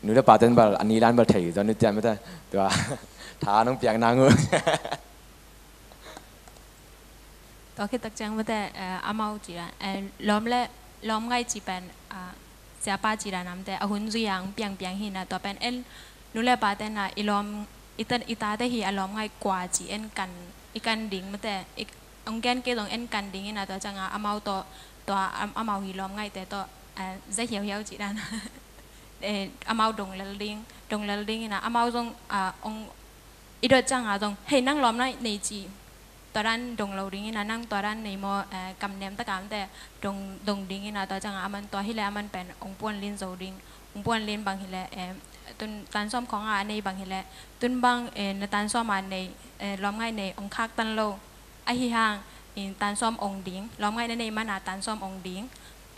Nu le pa ten bel a ni lan bel thei zo ni teh mate. Tua tha nong piak nang uh. Tua khit tak ciang mate, eh, amau ci dan, eh, lawm le, lawmngaih ci pen, ah, siapa ci dan a mate, a hun zui a ong piangpiang hi na, tua pen en nu le pa ten a, i lawm, i ta, i tate hi a lawmngaih kua ci en kan, i kan ding mate, i, ong gen kei zong en kan ding in a, tua cianga amau tawh, tua am, amau hi lawmngaihte tawh, eh, za hiauhiau ci dan. Eh, amau dong lel ding, dong lel ding in a, amau zong, ah, ong i dot cianga zong, hei nang lawmngaih nei ci, tua dan dong lo ding in a, nang tua dan nei maw, eh, kamnem taka mate, dong, dong ding in a, tua cianga aman tua hi leh aman pen ong puan lin zo ding, ong puan lin bang hi leh, eh, tun tan sawm khawng a nei bang hi leh, tun bang, eh, na tan sawm a nei, eh, lawmngaih nei ong khak tan lo. Ahi hang, in tan sawm ong ding, lawmngaih na nei man a tan sawm ong ding.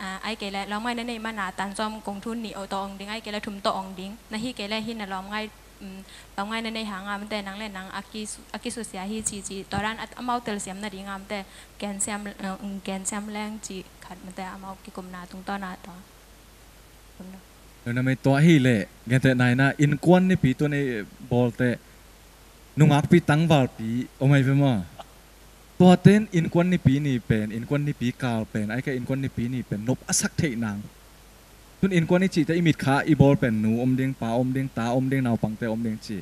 Ah, ahi kei leh lawmngaih na nei man a tan sawm kong thun nih tawh ong ding, ahi kei leh thum tawh ong ding. Na hi kei leh hi na lawmngaih, um, lawmngaih na nei hang a mate, nang le nang a ki, a kisusia hi ci ci. Tua dan a, amau telsiam nading a mate, gensiam, uh, um, gensiam leng ci khat mate, amau kikumna tungtawn a tua. Lungdam ei. Tua hi leh, gentehna in a, innkuan nipi tun ei bawl teh, nungakpi tangvalpi om ahi ve maw. Tuate in innkuan nipi ni pen, innkuan nipi kal pen, ahi kei innkuan nipi ni pen nop a sak theih nang. Tun innkuan i cih teh i mitkha i bawl pen nu om ding, pa om ding, ta om ding, naupangte om ding ci.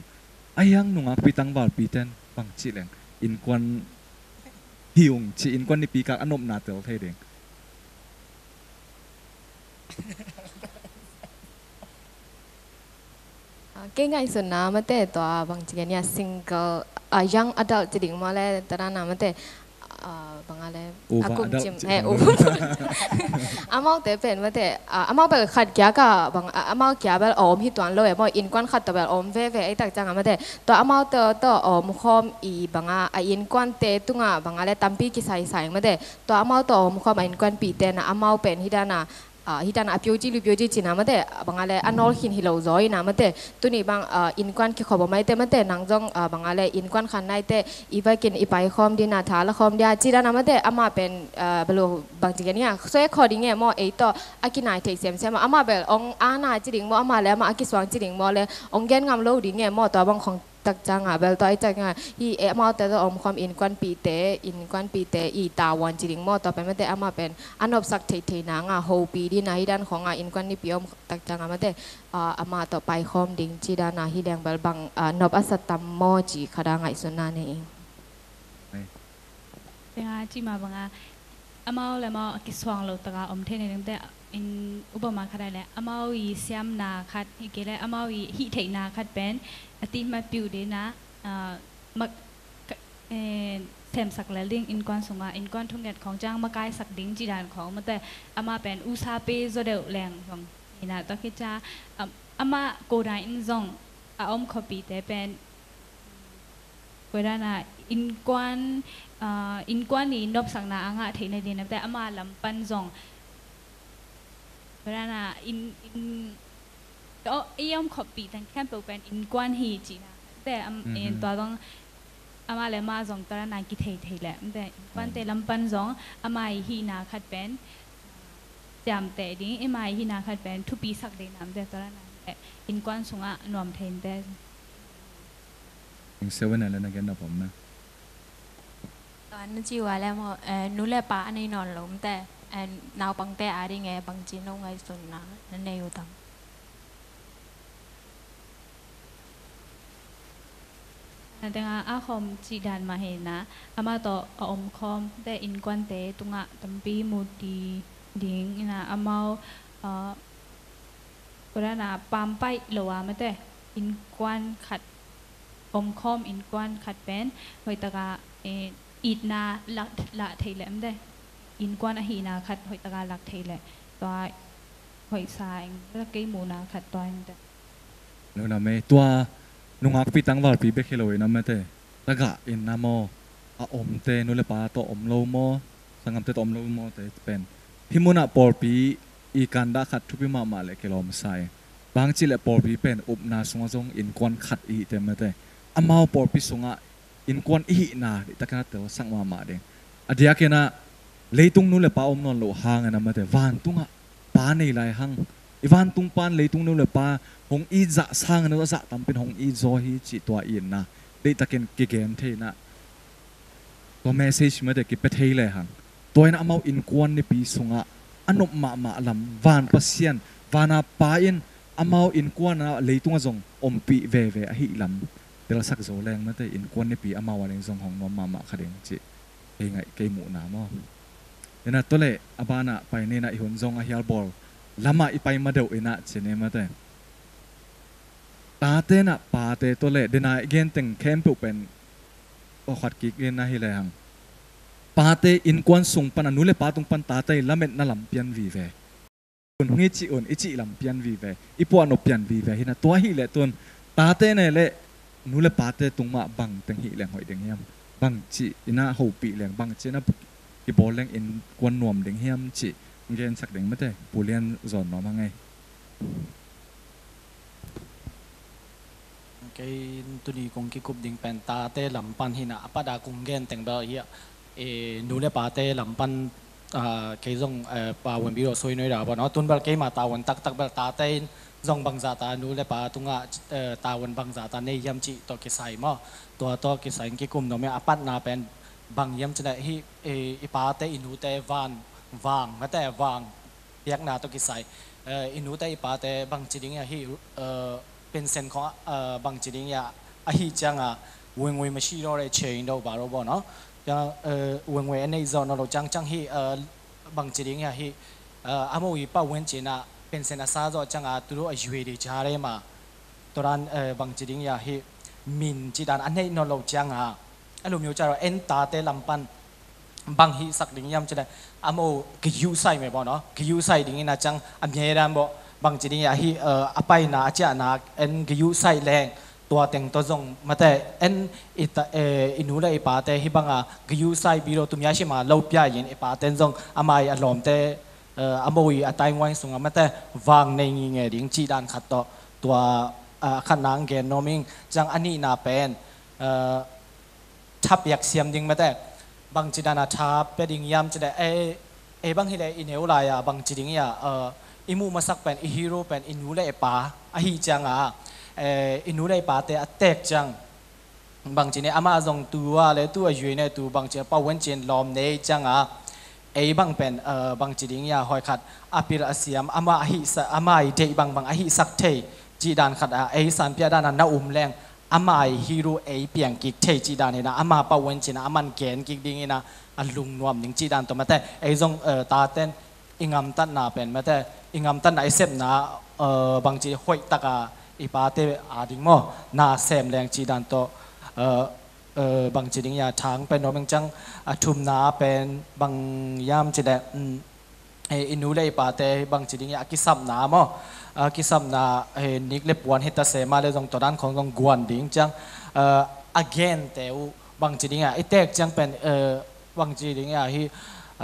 Ahi hang nungakpi tangvalpi ten bang ci leng, innkuan hi ung ci, innkuan nipi kal a nopna tel thei ding. Kei ngaihsutna mate, tua bang ci gen ia, single, a, young adult ci ding maw le, tua dan a mate, a, bang a le, a kum cim, eh, over. Amaute pen mate, a, amau bel khat kia ka bang, a, amau kia bel a om hi tuan lo e maw, innkuan khat tawh bel a om veve ei tak ciang a mate, tua amaute tawh a om khawm i bang a, a innkuante tungah bang a le tampi kisaisai mate, tua amau tawh a om khawm a innkuanpihte na amau pen hi dan a, a, hi dan a, a pio ci lu pio ci cina mate, bang a le a nawl khin hi lo zaw ina mate, tuni bang, a, innkuan kikhop a maite mate, nang zong, a, bang a le innkuan khan naite, i vakin i pai khawm dina, tha la khawm dia, ci dan a mate, amah pen, a, belu bang ci gen ia, soi khaw ding e maw, ei tawh a kinai thei semsem a, amah bel ong ana ci ding maw, amah le amah a kisuang ci ding maw le, ong gen ngam lo ding e maw, tua bang khong tak ciang a bel tua i tak ciang a hi e, amaute tawh om khawm innkuanpihte, innkuanpihte i tavuan ci ding maw, tua pen mate amah pen a nopsak theithei nang a, hopih dina hi dan khong a, innkuan nipi om tak ciang a mate, a, amah tawh pai khawm ding ci dan a hi leng bel bang, a, nop a sa tam maw ci khat a ngaihsutna nei ing. Tenga ci ma bang a, amau le amau a kisuang lo taka om thei nei ding te, in upama khat a le, amau i siamna khat, hi kei le amau i hih theihna khat pen, a ti ma piu dina, a, mak, ka, eh, semsak lel ding, innkuan sunga, innkuan thunget khong ciang makaisak ding ci dan khong mate, amah pen usa pe zaw deuh leng zong, ina tua ki ca, a, amah ko dan in zong, a om khawpite pen, Koi dan a innkuan, ah, innkuan i nopsakna a ngah theih nading na te ama lam pan zong. Koi dan a inn, inn, i om khawmpih teng khempeuh pen innkuan hi cihna te, am, tua zong ama le ama zong tua dan a kithei thei leh te innkuante lam pan zong ama i hihna khat pen ciamteh ding, ama i hihna khat pen thupisak ding nam te tua dan a innkuan sungah nuam thei te. Eng seven a le na gen na pom na. Tua na ci ua le maw, eh, nu le pa a nei nawn lo mte, eh, naupangte a ding e bangci no ngaihsutna na nei uh tam? Na tenga a khawm cih dan mah hi na, amah tawh a om khawm te innkuante tungah tampi mu ti ding ina amau, ah, koi dan a paampaih lo a mate innkuan khat om khawm innkuan khat pen hoih taka, eh, itna lah, lah thei leh mte innkuan ahihna khat hoih taka lak thei leh tua hoih sa eng, kei muhna khat tua eng te. Nuna me tua nungakpi tangvalpi bek hi lo ina mate tagah in na maw a omte nu le pa tawh om lo maw, sanggamte tawh om lo maw te pen hih munah pawlpi i kandah khat thupi mahmah le kilawm sa ing. Bangci le pawlpi pen upna sungah zong innkuan khat i hihte mate amau pawlpi sungah innkuan i hihna dihtakin a telsak mahmah ding. A diakin ah leitung nu le pa om nawn loh hangin a mate vantungah pa nei lai hang. I vantung pan leitung nu le pa hong it zah sangin a zah tampin hong it zaw hi cih tua itna dihtakin kigen thei inah tua message mate kipia thei le hang. Tua in amau innkuan nipi sungah a nop mahmah lam van Pasian, vana pa in amau innkuan ah leitungah zong ompih veve ahi lam telsak zo leng mate innkuan nipi amau a ding zong hong nuam mahmah kha ding cih kei ngaih kei muhna maw. Ina tawh le a banah pai nina i hun zong a hialbawl lamah i pai ma deuh ina ci ni mate. Tate na pate tawh le dena i genteng khempeuh pen awkhat kik inna hi le hang. Pate innkuan sung pan a nu le pa tung pan tate i lametna lam pian vive. Tun hong i cih un i cih lam pian vive, i puahno pian vive hina tua hi le tun tate ne le nu le pate tung mah bang teng hih leng hoih ding hiam? Bang cih ina hopih leng bang cih ina kibawl leng innkuan nuam ding hiam cih gensak ding mate pulian zawn nuam hang ei. Kei tuni kong kikup ding pen tate lam pan hina a pat a kong gen teng bel hi a, e, nu le pate lam pan, a, kei zong, e, pa wen biro soi noi da bo no tun bel keima tavuan taktak bel tate in zong bangza ta nu le pa tunga, e, tavuan bangza ta nei hiam cih tawh kisai maw. Tua tawh kisai in kikum nuam hi a, a patna pen bang hiam cih leh hi, e, i pate i nute van vang mate vang piakna tawh kisai, eh, i nute i pate bangci ding ia hi, eh, pension khong, eh, bangci ding ia ahi cianga wengwe machine lo le chain do baro bo no. Ciang, eh, wengwe a nei zo no lo ciang ciang hi, eh, bangci ding ia hi, Aa, a mo i pau wen cina pensen a sa zawh cianga tulu a yui di ca rei ma. Tua dan, eh, bangci ding ia hi min ci dan a neih nawn lo cianga. A lumio ca lo en tate lampan bang hihsak ding iam cile a mo ka yu sai me baw no. Ka yu sai ding ina ciang a mie dan baw bangci ding ia hi, eh, a paina a ciahna en ka yu sai leng tua teng tawh zong mate en i ta, eh, i nu le i pate hi banga ka yu sai bilo tumia hima lo pia in i paten zong amai a lawmte, eh, a mo i a tainguai sunga mate vang nei ngi nge ding cih dan khat tawh tua, eh, a khatna ang gen nuam ing. Ciang a nihna pen, eh, thapiak siam ding mate bangci dana tha pia ding iam cile ei, ei bang hile i neu lai-a bangci ding ia, eh, i muh masak pen i hero pen i nu le i pa ahi cianga, eh, i nu le i pate a tek ciang bangci ni ama zong tua le tu a yui ne tu bangci pau wen cin lawm nei cianga ei bang pen, eh, bangci ding ia hoi khat a pil a siam ama a hihsa ama i deih bangbang a hihsak thei cih dan khat a ei sanpia dana na um leng ama i hero ei piang kik thei cih dan hina ama pau wen cina a man gen kik ding ina a lungnuam ding cih dan tawh mate ei zong, eh, taten i ngamtatna pen mate i ngamtatna i sepna, eh, bangci hoih taka i pate a ding maw na sem leng cih dan tawh, eh, eh, bangci ding ia thang pen nuam ing ciang a thumna pen bang iam cile, mm, eh, i nu le i pate bangci ding ia a kisapna maw a kisapna, eh, nik le puan hita sema le zong tua dan khong zong guan ding ciang, eh, a gente uh bangci ding ia i tek ciang pen, eh, bangci ding ia hi,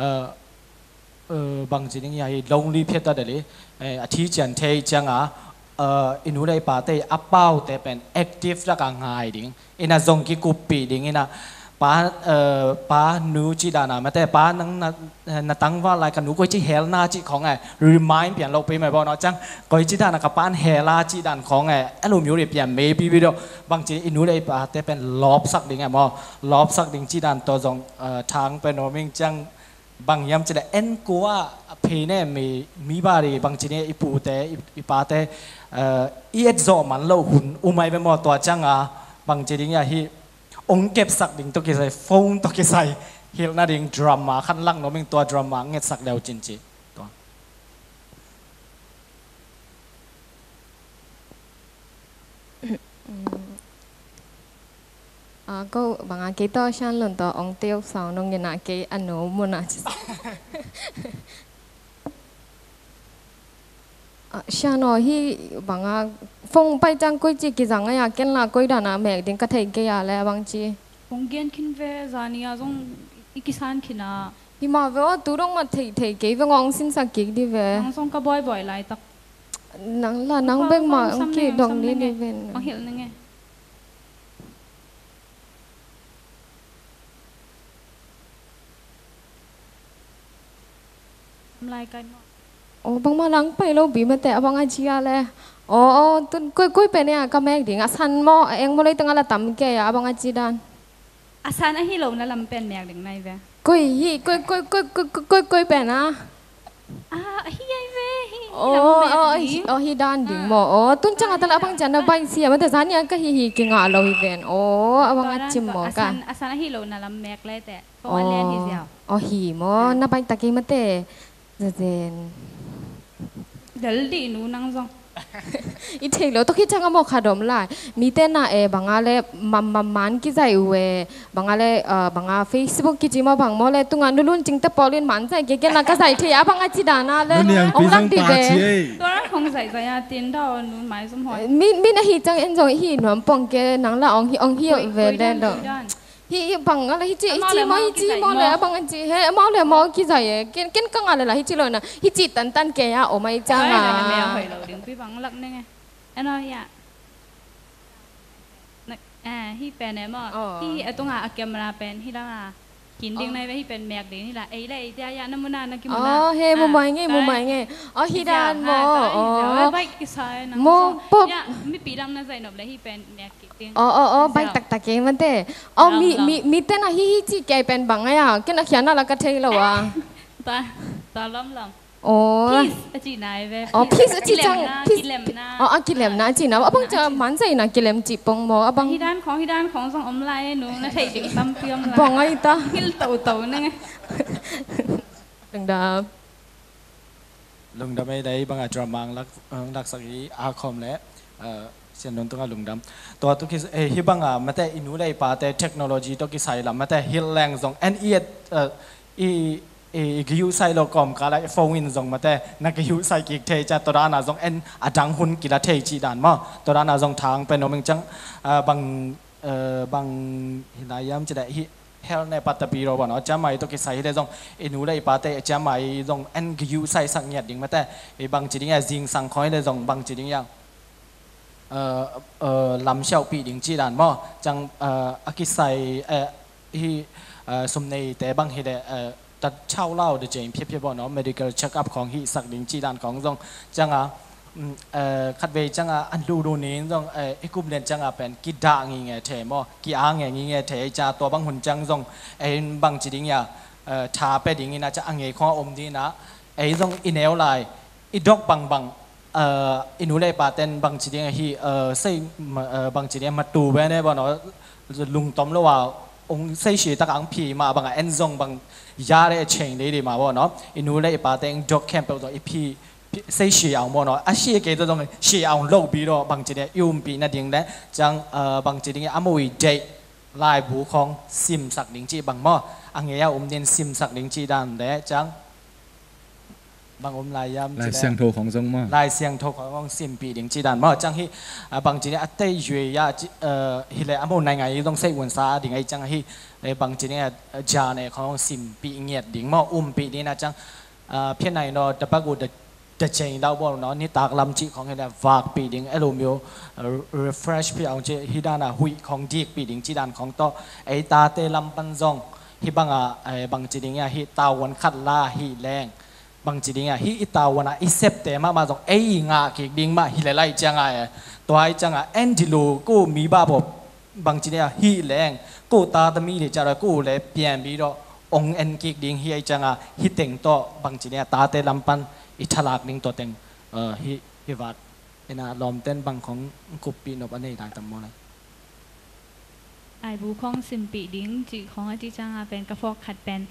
eh, eh, bangci ding ia hi lonely phiat ta dali, eh, a thi cian thei cianga, eh, i nu le i pate a paute pen active laka ngai ding ina zong kikuppih ding ina pa, eh, pa nu cih dana mate pa nang na, na tangval lai ka nu koi cih helna cih khong e remind pian lo pi mai baw no ciang koi cih dana ka pan hela cih dan khong e a lumio le pian mei pi video bangci i nu le i pate pen lawpsak ding e maw lawpsak ding cih dan tawh zong, eh, thang pen nuam ing ciang bang iam cile en kua a phei ne mi, mi bari bangci ni i pute i, i pate, eh, i et zawh man lo hun umai ve maw tua cianga bangci ding ia hi ong kepsak ding tawh kisai phone tawh kisai hilhna ding drama khan lak nuam ing tua drama ngetsak leu cin ci tua. Mm. Ah, ko banga kei tawh Shan Lun tawh ong teu sau nong ina kei a no muna ci. Ah, Shan aw hi banga phone pai ciang koi ci kizang a ia ken la koi dana mek ding ka thei kei a le bang ci. Kong gen khin ve zani a zong i kisan khin a. Hi ma ve aw tu dong ma thei thei kei ve ngong sinsak kik di ve. Nang zong ka buaibuai laitak. Nang la nang bek ma ong ki dong ni ni ven. Ang hilh ning e. Lai kai maw. Aw bangma nang pai lo bi mate a bang a cia le. Aw aw tun koi koi pen ia ka mek ding a san maw a eng maw lei teng a la tam kei a bang a ci dan. A san ahi lo na lam pen mek ding nai ve. Koi hi koi koi koi koi koi koi pen a. Ah, hi ai ve hi. Oh, oh, hi dan ding mo. Oh, tun chang a tala bang chan na bai sia mate zani a ka hi hi ki nga lo hi ven. Oh, a bang a chim mo ka. A san ahi lo na lam mek lai te. Kong a lian hi ziau. Oh, hi mo na bai ta ki mate. Zazen. Dal di nu nang zong. I thei lo to khi chang a mo kha dom lai. Mi te na e banga le mam mam man ki zai u e. Banga le, ah, banga Facebook ki ci mo bang mo le tunga nu lun cing te polin man zai ke ke na ka zai thei a banga ci dana le. Ong lak di ve. Tua khong zai zai a tin da nu mai zum hoi. Min min a hi chang en zong hi nuam pong ke nang la ong hi ong hi ve le do. Hi hi bang a la hi ci hi ci mo hi ci mo le a bang a ci he mo le mo ki zai e ken ken ka nga le la hi ci lo na hi ci tan tan ke a o mai chang a. Ai na me a hoi lo ding pi bang lak neng e. Ano ya. Na, ah, hi pen e mo. Hi a tunga a camera pen hi la. Kin ding nai ve hi pen mek ding hi la. Ei le ei tia ya na muna na ki muna. Oh, he mo mai nge mo mai nge. Oh, hi dan mo. Oh. Bai ki sai na. Mo pop. Ya mi pi dam na zai nop le hi pen mek. Oh, oh, oh, bai tak tak e mate. Oh, mi mi mi te na hi hi ci ke pen bang a ya. Ke na khia na la ka thei lo a. Ta ta lam lam. Oh. Peace a ci nai ve. Oh, peace a ci chang. Peace. Oh, a kilemna a ci na. A bang cha man zai na kilem ci pong mo a bang. Hi dan khong hi dan khong zong om lai nu na thei ding tam piom la. Bang ai ta. Hil to to ne. Dang da. Lungdam ei, dai banga drama ang lak, ang laksak hi a khawm le, eh, Sian Nun tungah lungdam. Tua tu ki, eh, hi banga mate i nu le i pate technology tawh kisai lam mate hilh leng zong en i et, eh, i, i, i kiusai lo kawmkal ah i phone in zong mate na kiusai kik thei cia, tua dana zong en a dang hun kila thei cih dan maw. Tua dana zong thang pen om ing ciang, eh, bang, eh, bang hi lai hiam cih leh hi health ne patapi lo bawh no, ciamai tawh kisai hi le zong i nu le i pate ciamai zong en kiusaisak ngiat ding mate. I bangci ding ia zingsang khawng hi le zong bangci ding ia, eh, eh, lamsiauhpih ding cih dan maw. Ciang, eh, a kisai, eh, hi, eh, sum neite bang hi le, eh, tat chau lau de jeng phiaphiap bawh no, medical check up khawng hihsak ding cih dan khawng zong. Cianga, mm, eh, khatvei cianga an lulu nin zong, eh, i kum lian cianga pen kidah nginge thei maw, ki-a nge nginge thei cia, tua bang hun ciang zong ei bangci ding ia, eh, tha pe ding ina cia a ngei khawng a om ding ina, ei zong i neu lai i dok bangbang, eh, i nu le i paten bangci ding ahi, eh, sei, ma, eh, bangci ding a matu bene bawh no, lungtom lo a ong sei si tak ang phi mah banga en zong bang ya le a cheng dei dei mah bawh no, i nu le i pate ong dok khempeuh zong i phi, phi, sei si ang bawh no, a si kei tawh zong si ang lo bi lo bangci ding a i umpih nading le ciang, eh, bangci ding a mui deih laibu khawng simsak ding cih bang maw, a ngei a um din simsak ding cih dan le ciang bang om lai hiam cih leh Lai Siangtho khawng zong maw. Lai Siangtho khawng zong simpih ding cih dan maw. Ciang hi, ah, bangci ding a tei yue ya ci, eh, hi le a mo nai ngai zong sei unsa ding ai ciang hi, eh, bangci ding a, eh, jane khawng simpih ngiat ding maw, umpih ding na ciang, ah, phian nai no tapagu da, da cei lau bawl no, nitak lam cih khawng hi le vakpih ding, a lo mio, eh, refresh pih ang cih hi dana huih khawng dikpih ding cih dan khawng tawh, ei tate lam pan zong hi banga, eh, bangci ding ia hi tavuan khat la hi leng bangci ding ia hi i tavuan a i septe mahmah zong ei i ngah kik ding mah hi le lai cianga e. Tua i cianga en dilu ku mi bah bawh bangci ding ia hi leng ku tata mi le cia roi ku le pian bi dawh ong en kik ding hi ai cianga hi teng tawh bangci ding ia tate lam pan i thalak ding tua teng, eh, hi, hi vat. Ina lawmten bang khong kuppih nop a nei lai tam maw lai. Laibu khawng simpih ding cih khawng a cih cianga pen ka phawk khat pen,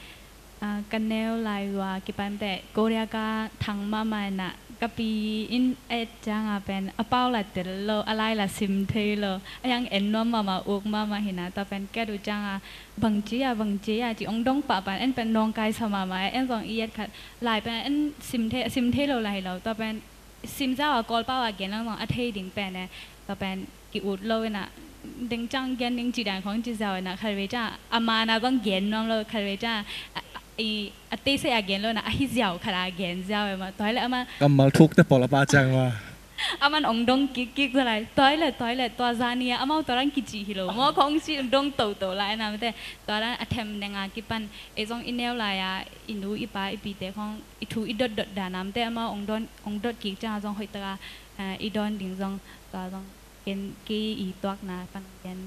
ah, ka neu lai ua kipan teh Korea ka thang mahmah ina ka pi in et cianga pen a pau la tel lo, a lai la sim thei lo, a hiang en nuam mahmah uk mahmah hina, tua pen ka duh cianga bangci a bangci a cih ong dong pahpah en pen nawngkai sa mahmah e, en zong i et khat lai pen en sim thei, sim thei lo lai hi lo, tua pen sim zau a Kawlpau a gen lang zong a thei ding pen e. Tua pen ki ut lo ina ding ciang gen ding ci dan khong ci zau ina khalvei ciang a mana zong gen nuam lo, khalvei ciang a, a, i, a teisei a gen lo ina a hi ziau khat a gen ziau e maw. Tua hi le a man kammal thuk te pawl a pah ciang maw. A man ong dong kik kik za lai. Tua hi le, tua hi le, tua zani a amau tua dan kici hi lo maw, khong ci dong toto lai ina mate. Tua dan a them deng a kipan ei zong i neu lai a i nu i pa i pite khong i thu i dotdot dan a mate amau ong don, ong dot kik ciang a zong hoih taka, eh, i dawn ding zong tua zong ken kei i tuakna pan gen.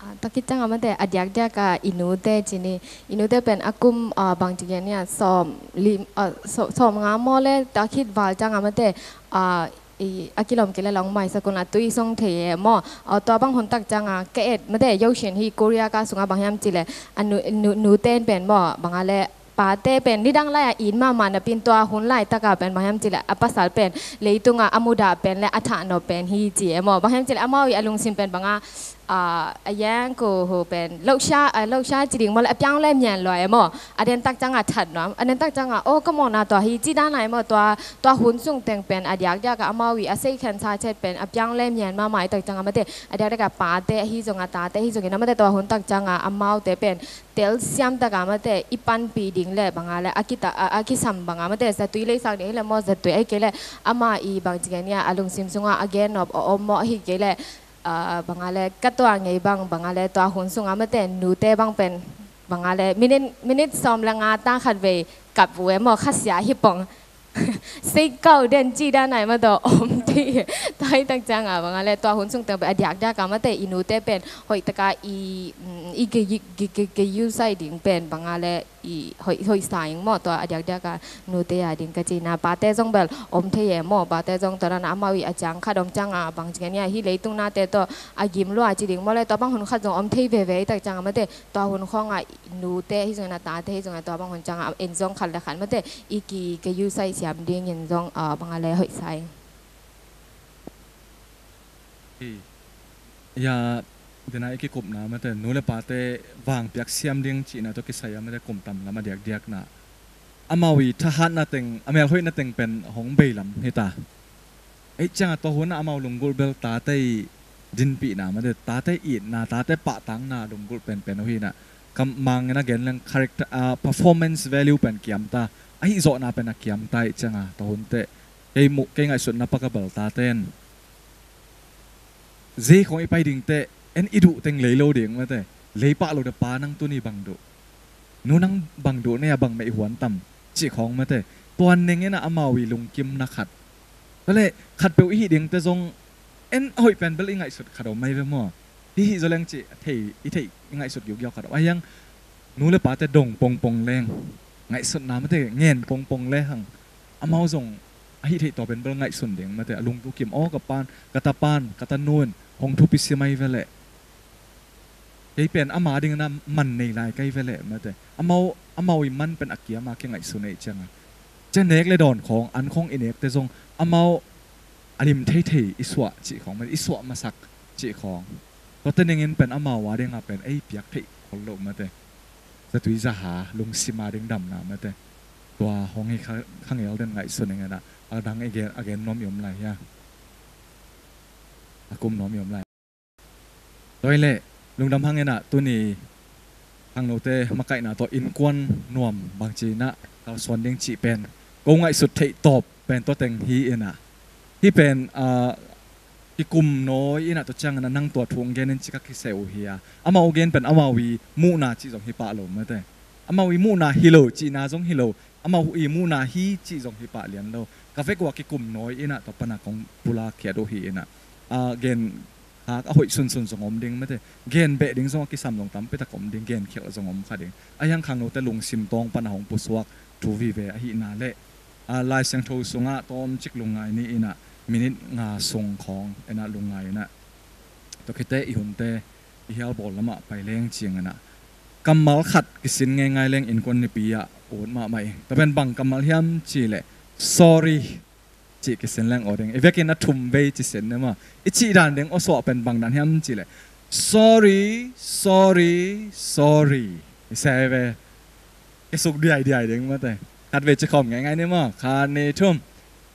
Ah, tua khit ciang a mate a diakdiak a i nute ci ni, i nute pen a kum, ah, bangci gen ia sawm lim, ah, sawm, sawm nga maw le tua khit val ciang a mate, ah, i, a kilawm kei le long mai sakun a tui song thei e maw. Ah, tua bang hun tak ciang a ka et mate Yoshin hi Korea ka sung a bang hiam ci le a nu, nu, nute in pen maw bang a le pate pen nidang lai a it mahmah napin tua hun laitaka pen bang hiam ci le a pasal pen leitunga a mudah pen le a thahnop pen hi ci e maw. Bang hiam ci le amau i a lungsim pen banga, ah, a yang ko ho pen lohsia, ah, lohsia ci ding maw le a piang le mian lua e maw. A den tak cianga that nuam, a den tak cianga aw ka mawhna tua hi ci dan lai maw. Tua, tua hun sung teng pen a diakdiaka amau i a sei khensa chet pen a piang le mian mahmah i tak cianga mate a diakdiaka pate ahi zonga tate ahi zongin a mate tua hun tak cianga amaute pen telsiam taka mate i panpih ding le banga le a kita, a, a kisam banga mate zatui leisak ding hi le maw, zatui ahi kei le ama i bangci gen ia a lungsim sunga a gen nop a om maw ahi kei le, ah, banga le ka tua ngei bang banga le tua hun sunga mate nute bang pen banga le minit, minit sawm le nga ta khatvei kap uh e maw, khasia hi pong. Sei kau den ci dan ai maw tua om ti. Tua hi tak cianga banga le tua hun sung teng pen a diakdiaka mate i nute pen hoih taka i, mm, i ge, ge, ge, ge usai ding pen banga le i hoih, hoih sa ing maw, tua a diakdiak a nute a ding ka cihna. Pate zong bel om thei e maw, pate zong tua dan a amau i a ciang khat om ciang a bang ci ngen ia, hih leitung nate tawh a gim lua ci ding maw le, tua bang hun khat zong om thei veve i tak ciang a mate, tua hun khawng a nute hi zong in a tate hi zong in a tua bang hun ciang a en zong khat le khat mate i ki, ka yu sai siam dingin zong a bang a le hoih sa ing. Hi. Ya, dena i kikupna mate, nu le pate vangpiak siam ding cihna tawh kisai a mate kum tam lam a diakdiakna. Amau i thahatna teng, a melhoihna teng pen hong bei lam hi ta. Ei ciang a tua hun a amau lunggulh bel tate i dinpihna mate, tate i itna, tate pahtakna lunggulh penpen uh hi na. Kam mang in a gen leng character, ah, performance value pen kiam ta. Ahi zawhna pen a kiam ta ei ciang a tua hun teh. Kei muh, kei ngaihsutna pakabal taten zei khong i pai ding teh, en i duh teng lei lo ding mate. Lei pah lo de pa nang tuni bang duh. Nu nang bang duh ne a bang meh i huan tam. Cih khong mate. Tua neng in a amau i lungkimna khat. Tua le khat peuh i hih ding teh zong en a hoih pen bel i ngaihsut khat om mai ve maw. Hih hih zaw leng cih thei, i theih i ngaihsut giugiau khat om. A hiang nu le pate dong pongpong leng. Ngaihsutna mate ngen pongpong le hang. Amau zong ahi theih tawh pen bel ngaihsun ding mate, a lungtu kim aw ka pan, ka ta pan, ka ta nun, hong thupi si mai ve leh. Kei pen ama ding na man nei lai kai ve leh mate. Amau, amau i man pen a kiam a kingaihsun ei ciang a. Cia nek le dawn khawng, an khawng i nek te zong, amau a lim theithei i suah cih khawng mate, i suah masak cih khawng. Tua te nengin pen amau a ding a pen ei piak theih khol lo mate. Zatui zaha, lungsim a ding damna mate. Tua hong hi kha, khangel den ngaihsun ing a, a dang i gen, a gen nuam i om lai hia. A kum nuam i om lai. Tua i leh, lungdam hang in a, tuni khangnote makaihna tawh innkuan nuam bangci in a, kalsuan ding cih pen. Ko ngaihsut theih tawp pen tua teng hi in a. Hih pen, ah, kikum nawi in a tua ciang in a nang tua thu hong gen in ci ka kiseh uh hi a. Amau gen pen amau i muhna cih zong hi pah lo mate. Amau i muhna hi lo cihna zong hi lo. Amau i muhna hi cih zong hi pah lian lo. Ka vek uh a kikum nawi in a tua pan a kong pulak khiat uh hi in a. Ah, gen khak a hoih sunsun zong om ding mate. Gen beh ding zong a kisam zong tampi tak om ding, gen khialh zong om kha ding. A hiang khangnote lungsim tawng pan a hong pusuak thu vive ahihna leh. A, Lai Siangtho sungah tawmcik lungngai ni in a, minit nga sung khawng in a lungngai in a. Tua khit teh i hunte i hialbawl lamah pai leng cing in a. Kammal khat kisin ngeingai leng innkuan nipi ah ut mahmah ing. Tua pen bang kammal hiam cih leh sorry cih kisin leng ut ing. I vekin a thum vei ci sin ne maw. I cih dan ding aw suah pen bang dan hiam cih leh sorry, sorry, sorry. I sa ve. I suk diaidiai ding mate. Khat vei ci khawm ngeingai ni maw. Khat nih thum.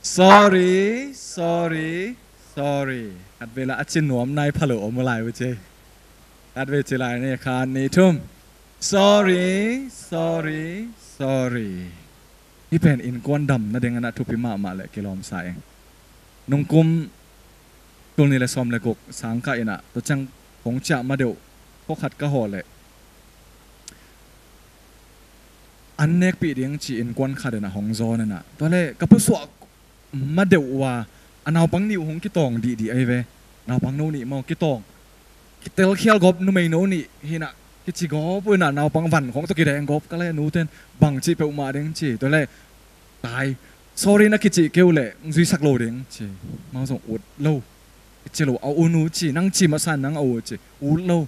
Sorry, sorry, sorry. Khat vei la a ci nuam nai pha lo om uh lai uh ci. Khat vei ci lai ni. Khat nih thum. Sorry, sorry, sorry. Hih pen innkuan dam nading in a thupi mahmah leh kilawmsa ing. Nungkum tul nih le sawm le guk sang kah in a, tua ciang kong ciah ma deuh, khuakhat ka hawh leh an nekpih ding ci innkuan khat in a hong zawn in a. Tua leh ka pusuah ma deuh uh a, a naupang nih uh hong kitawng dihdih ahi ve. Naupang no nih maw kitawng. Kitelkhial gawp numei no nih hi in a, kici gawp uh in a naupang van khawng tawh kideng gawp ka leh nuten bang cih peuhmah ding ci. Tua leh tai, sorry na kicih kei uh leh zuisak lo ding ci. Mau zong ut lo. Kici lo a un uh ci, nang ci masa nang a uh ci, ut lo.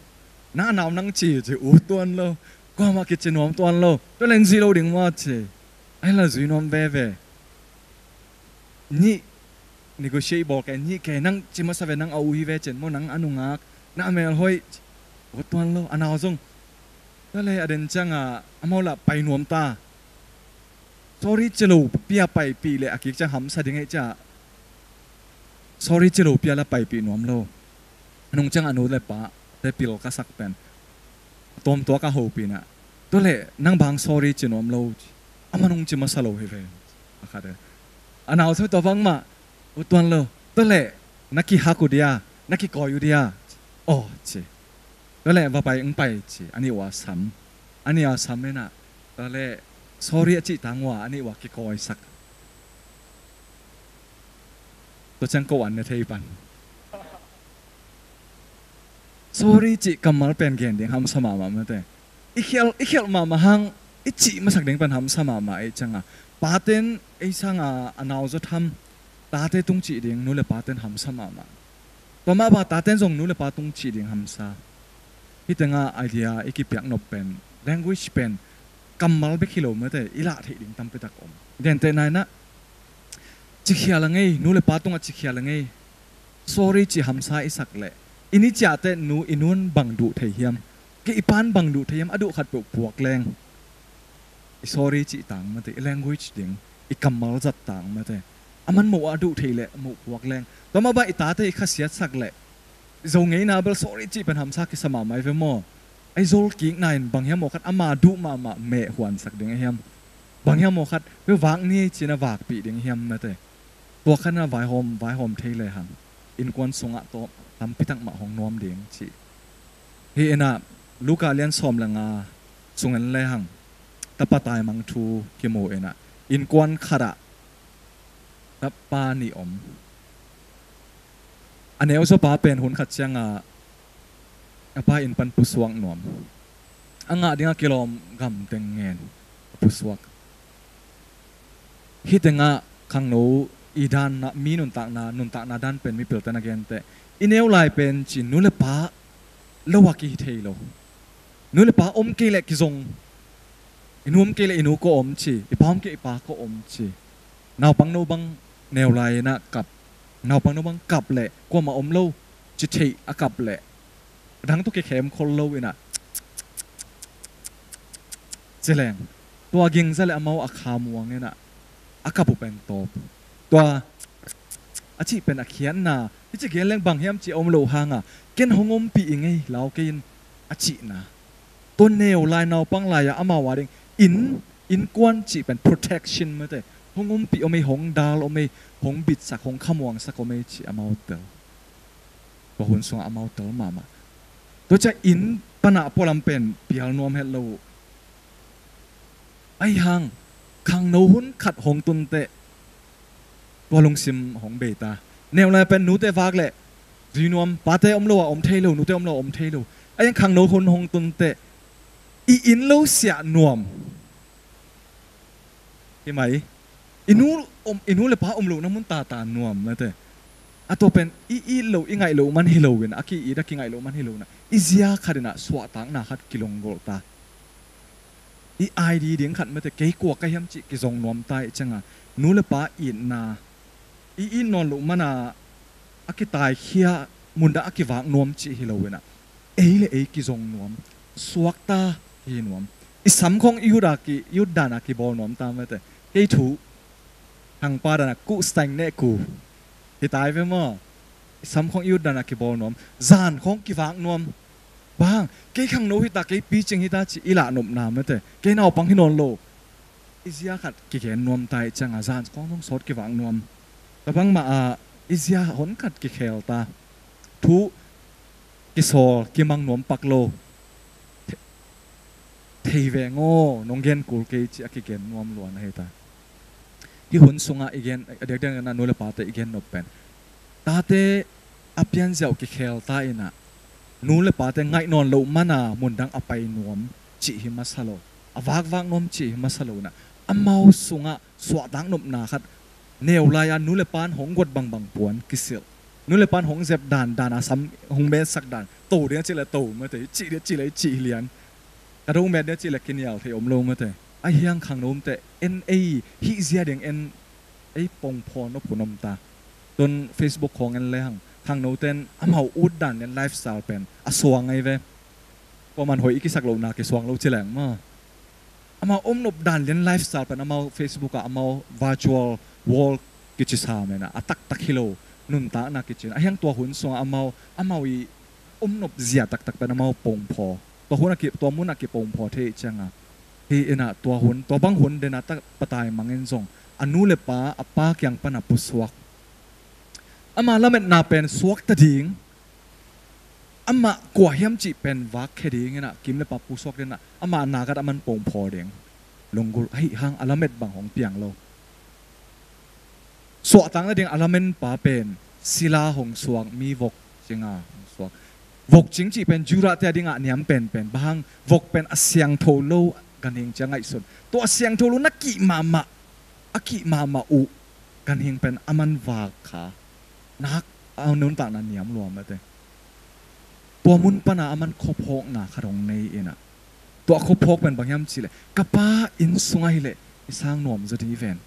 Na a nau nang ci ci, ut tuan lo. Kuamah kici nuam tuan lo. Tua leh zui lo ding maw ci. Ai la zui nuam veve. Nih negotiate bawl kei, nih kei nang ci masa ve, nang a uh hi ve cin maw, nang a nungak, na a melhoih. Ut tuan lo, a nau zong. Tua leh a den ciang a, amau lah pai nuam ta. Sorry ci lo pi a paipih leh a kik ciang hamsa ding ei cia. Sorry ci lo pi a la paipih nuam lo. Nung ciang a nu le pa te pil ka sak pen. Tawmtuak a hopih in a. Tua leh nang bang sorry ci nuam lo. Amah nung ci masa lo hi ve. A khat e. A nau zong tua bangmah. Ut tuan lo. Tua leh na kihak uh dia, na kikawi uh dia. Aw ci. Tua leh va pai, ong pai ci, a nih uh a sam. A nih uh a sam in a, tua leh sorry a cih tang uh a, a nih uh a kikawisak. Tua ciang ko an ne thei pan. Sorry cih kammal pen gen ding hamsa mahmah mate. I khialh, i khialh mahmah hang, i cih masak ding pen hamsa mahmah ei cianga, paten ei sanga a nauzaw tham tate tung cih ding nu le paten hamsa mahmah. Tua mah bang taten zong nu le pa tung cih ding hamsa. Hitenga idea i kipiak nop pen, language pen kammal bek hi lo mate, i lah theih ding tampitak om. Gentehna inah cikhial a ngei, nu le pa tungah cikhial a ngei. Sorry cih hamsa i sak leh, i ni ciahte nu i nun bang duh thei hiam, kei i pan bang duh thei hiam, a duh khat peuh puak leng i sorry cih tang mate, i language ding, i kammal zat tang mate. A man moh a duh thei leh moh puak leng. Tua mah bang i tate i khasiat sak leh, Zo ngeina bel sorry cih pen hamsa kisa mahmah i ve maw? Ai zol kikna in bang hiam maw khat ama duh mahmah meh huansak ding a hiam? Bang hiam maw khat ve vak ni ei cina vakpih ding hiam mate? Tua khatna vaihawm, vaihawm thei lehang innkuan sungah tawh tampitak mah hong nuam ding cih. Hi inah Luka lian sawm le nga sung en lehang tapa taimang thu kimu inah innkuan khatah tapa nih om. A neuzaw pa pen hun khat cianga a pa inn pan pusuak nuam. A ngah dinga kilawm gam teng ngen a pusuak. Hitenga khangno i dan na, mi nuntakna, nuntakna dan pen mipilte na gente i neu lai pen ci nu le pa lo a kihi thei lo. Nu le pa om kei leh kizong. I nu om kei leh i nu ko om ci, i pa om kei i pa ko om ci. Naupang no bang neu lai inah kap, naupang no bang kap leh kuamah om lo ci theih a kap leh a dang tawh kikhem khol lo inah ci leng, tua gingza le amau a khamuang inah a kap uh pen tawp. Tua a cih pen a khiatna, i ci gen leng bang hiam cih a om lo hanga ken hong ompih i ngei lau kei in a cihna. Tua neu lai naupang lai-a amau a ding inn, innkuan cih pen protection mate, hong ompih om ei, hong dal om ei, hong bitsak, hong khamuangsak om ei cih amau tel. Tua hun sungah amau tel mahmah. Tua ciah inn panah pualam pen pial nuam het lo uh. Ahi hang khangno hun khat hong tun teh tua lungsim hong bei ta. Neu lai pen nute vak leh zui nuam, pate om lo a om thei lo, nute om lo a om thei lo. Ahi hang khangno hun hong tun teh i inn lo siah nuam. Hi mai. I nu om, i nu le pa om lohna mun tata nuam mate. A tua pen i it loh, i ngaih loh man hi lo in, a ki-it a kingaih loh man hi lo inah i zia khat inah suahtakna khat kilonggolh ta. I I D ding khat mate, kei kua ka hiam cih kizong nuam ta i cianga nu le pa itna, i it nawn loh mana a kitaikhia, mundang a kivak nuam cih hi lo inah ei le ei kizong nuam, suakta hi nuam. I sam khong i ut a ki, i ut dan a kibawl nuam ta mate. Kei thu hangpa dan a kuh saing neh ku hi tai ve maw? I sam khong i ut dan a kibawl nuam, zan khong kivak nuam. Bang kei khangno hita, kei picing hita cih i lahnopna mate, kei naupang hi nawn lo. I zia khat kigen nuam ta i cianga zan khong zong sawt kivak nuam. Tua bangmah a i zia hon khat kikhel ta. Thu kisawl kimang nuam pak lo. Thei veng aw, nong gen kul kei cih a kigen nuam luan ahi ta. Hih hun sungah i gen a diakdiak na nu le pate i gen nop pen, tate a pianziau kikhel ta inah nu le pate ngaih nawn loh mana mundang a pai nuam cih hi masa lo, a vakvak nuam cih hi masa lo inah amau sungah suahtak nopna khat, neu lai-a nu le pan hong guat bangbang puan kisilh, nu le pan hong zep dan, dan a sam hong metsak dan, to ding a cih le to mate, cih ding a cih le cih lian, ka do met ding a cih le kinial thei om lo mate. Ahi hang khangno umte en ei, hih zia ding en ei pongphaw nop hun om ta. Tun Facebook khawng en lehang khangnote in amau ut dan lian lifestyle pen a suang ahi ve. Kuaman hoih i kisak lohna kisuang lo ci leng maw? Amau om nop dan lian lifestyle pen amau Facebook ah amau virtual world kici sa mena a taktak hi lo nuntakna kici na. Ahi hang tua hun sungah amau, amau i om nop zia taktak pen amau pongphaw. Tua hun a ki, tua mun a kipongphaw thei cianga hi inah tua hun, tua bang hun dena ta patai mangin zong a nu le pa, a pa kiang pana pusuak. Ama lametna pen suakta ding. Amah kua hiam cih pen vakkhia ding inah kim le pa pusuak ding inah amah nagat a man pongphaw ding. Lunggulh ahi hang a lamet bang hong piang lo. Suahtakna ding a lamen pa pen sila hong suak, mi vok cinga hong suak. Vok cing cih pen Judah te a dingah niam penpen, bang hang vok pen a siangtho lo, ganhing ci a ngaihsun. Tua siangtho lo na kih mahmah, a kih mahmah uh ganhing pen a man vak kha. Nak a nuntakna niam lua mate. Tua mun pana a man khuaphawkna khat hong nei inah, tua khuaphawk pen bang hiam cihleh, ka pa inn sungah hileh i sang nuam zaw ding hi ven.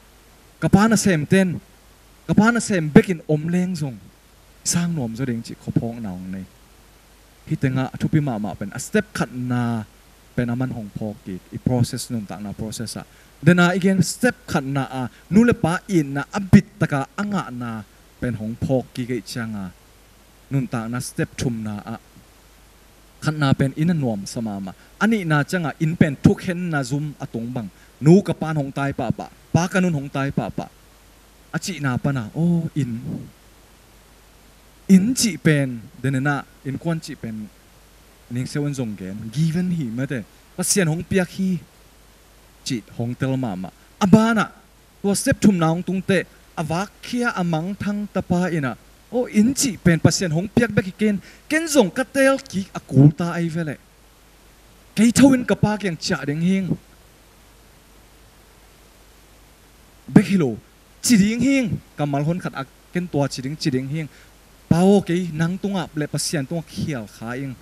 Ka pa nasemten, ka pa nasem bekin om leng zong i sang nuam zaw ding cih khuaphawkna hong nei. Hih tengah a thupi mahmah pen a step khatna pen a man hong phawk kik, i process, nuntakna process ah. Dena i gen step khatna a nu le pa itna a bittaka a ngahna pen hong phawk kik ei cianga, nuntakna step thumna ah khatna pen inn a nuamsa mahmah. A nihna ciangah inn pen thukhenna zum a tung bang. Nu ka pan hong tai pahpah, pa ka nun hong tai pahpah. A cihna pana, aw, inn, inn cih pen, denena, innkuan cih pen, ningseu in zong gen, given hi mate, Pasian hong piak hi, cih hong tel mahmah. A banah, tua step thumna hong tungte, a vakkhia a mangthang tapa inah, aw, inn cih pen Pasian hong piak bek hi ken, ken zong ka teel kik a kulta ahi veleh. Kei tho in ka pa kiang ciah ding hing. Bek hi lo, ci ding hing, kammal hon khat a ken tua ci ding, ci ding hing. Pa aw, kei nang tungah le Pasian tungah khial kha ing.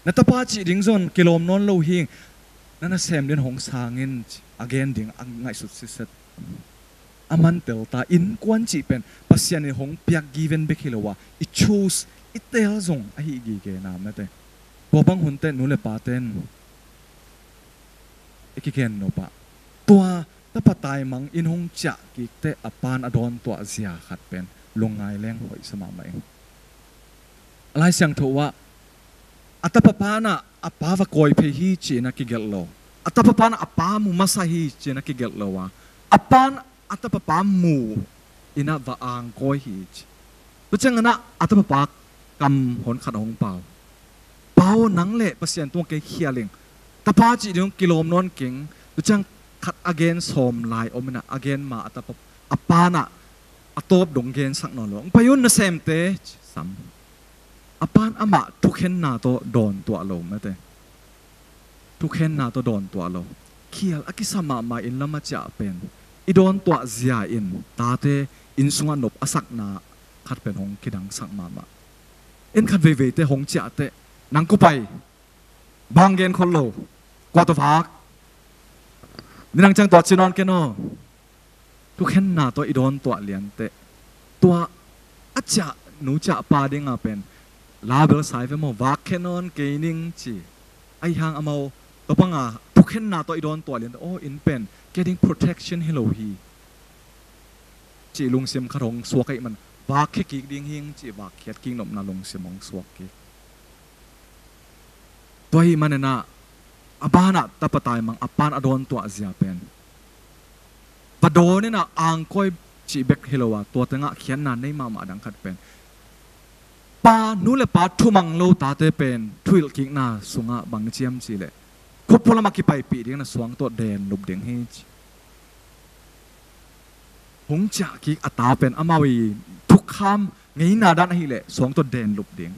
Na tapa cih ding zong kilawm nawn lo hing. Na nasem din hong sangin a gen ding a ngaihsut sitset. A man tel ta, innkuan cih pen Pasian in hong piak given bek hi lo a, i choose, i teel zong ahi gige na mate. Tua bang hunte nu le paten i kigen nopah, tua tapa taimang inn hong ciah kikte a pan a dawntuah zia khat pen lungngai leng hoihsa mahmah ing. A Lai Siangtho ah a tapa panah a pa va kawi phei hi ci-in a kigelh lo. A tapa panah a pa mu masa hi ci-in a kigelh lo a, a pan a tapa pa mu inah va angkawi hi ci. Tua cianginah a tapa pa kam hon khat a hong pau. Pa aw, nang le Pasian tungah kei khial ing. Tapa cih ding kilawm nawn keng. Tua ciang khat a gen sawm lai om inah, a gen ma a tapa, a panah a tawp dong gensak nawn lo. Hong pai un nasemte ci sam. A pan amah thukhenna tawh dawntuah lo mate. Thukhenna tawh dawntuah lo. Khial a kisa mahmah inn lam a ciah pen i dawntuah zia in tate inn sungah nop a sakna khat pen hong kidangsak mahmah. Inn khat veiveite hong ciahteh, nang kua pai, bang gen khol lo, kua tawh vak, ni nang ciang tua ci nawn ken aw. Thukhenna tawh i dawntuah lianteh, tua a ciah nu ciah pa dinga pen label sai ve maw, vak khe nawn kei ning ci. Ahi hang amau tua banga thukhenna tawh i dawntuah lianteh, aw, inn pen kei ding protection hi lo hi, cih lungsim khat hong suak ahih man, vak khe kik ding hing cih vak khiat kik nopna lungsim hong suak kik. Tua ahih maninah a banah tapa taimang a pan a dawntuah zia pen va dawn inah angkawi cih bek hi lo a, tua tengah khiatna nei mahmah dang khat pen, pa, nu le pa thumang lo tate pen thuhilh kikna sungah bang ciam cihleh, khuapua lamah kipaipih ding na suang tawh den lup ding hi ci. Hong ciah kik a ta pen amau i thukham ngeina dan ahileh suang tawh den lup ding.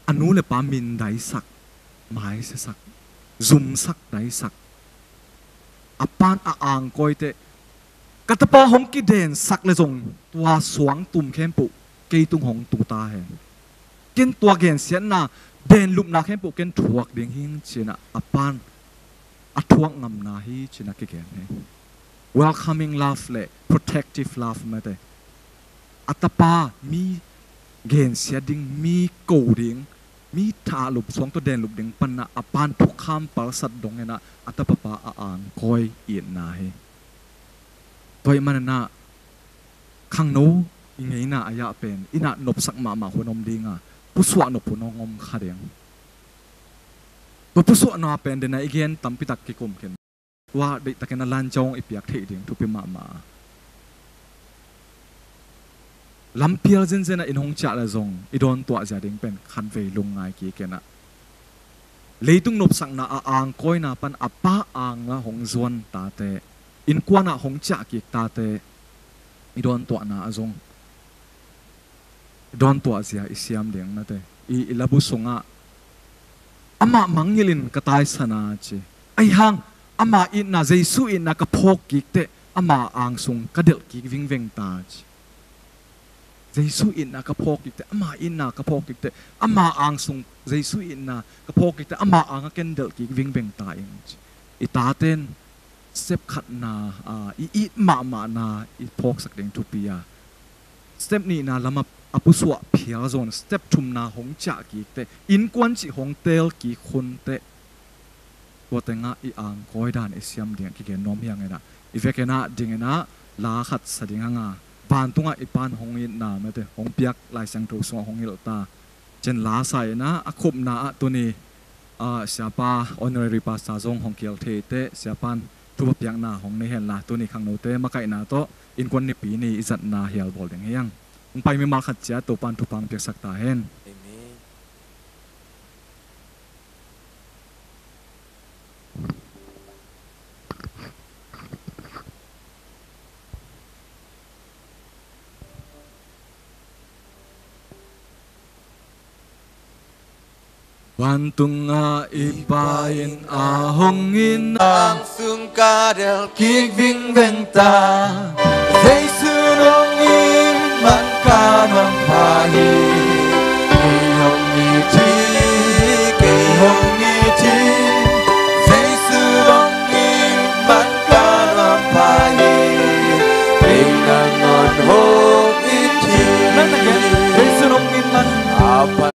A nu le pa mindaisak, maisiasak, zumsak, daisak. A pan a angkawiteh, ka tapa hong kidensak le zong tua suang tum khempeuh kei tung hong tu ta hen. Ken tua gensiatna, denlupna khempeuh ken thuak ding hing ci-in ah a pan a thuak ngamna hi ci-in ah kigen hi. Welcoming love le protective love mate. A tapa mi gensiat ding, mi ko ding, mi thahlup, suang tawh denlup ding panah a pan thukham palsat dongin ah a tapa pa a angkawi itna hi. Tua ahih manin ah khangno i ngeina a yah pen inn ah nopsak mahmah hun om ding a, pusuah nop hun hong om kha ding. Tua pusuahna pen dena i gen tampitak kikum khin. Tua deihtakin a lancawng i piak theih ding thupi mahmah a. Lampial zenzen ah inn hong ciah le zong i dawntuah zia ding pen khatvei lungngai kik in ah, leitung nopsakna a angkawina pan a pa angla hong zuan tate, innkuan ah hong ciah kik tate i dawntuahna ah zong dawntuah zia i siam ding mate. I, i labu sungah amah mangngilh in ka taisan a ci. Ahi hang ama itna, Jesu itna ka phawk kik teh ama angsung ka delh kik vingveng ta ci. Jesu itna ka phawk kik teh, ama itna ka phawk kik teh, ama angsung, Jesu itna ka phawk kik teh ama ang a ken delh kik vingveng ta ing ci. I taten step khatna, ah, i it mahmahna i phawksak ding thupi a, step nihna lamah a pusuah phial zong step thumna hong ciah kik teh, innkuan cih hong teel kik hun teh, tua tengah i angkawi dan i siam ding a kigen nuam hi hang inah, i vekinah dinginah la khat sa ding hanga, vantungah i pan hong itna mate hong piak Lai Siangtho sungah hong hilh ta. Cin la sa inah a khupna ah tuni, ah, siapa honorary pastor zong hong kil thei teh, siapan thupha piakna hong nei henla, tuni khangnote makaihna tawh innkuan nipi ni i zatna hial bawl ding hi hang. Hong pai mimal khat ciat Topan thupha hong piaksak ta hen. Amen. Vantungah i Pa in a hong in angsung ka delh kik vingveng ta.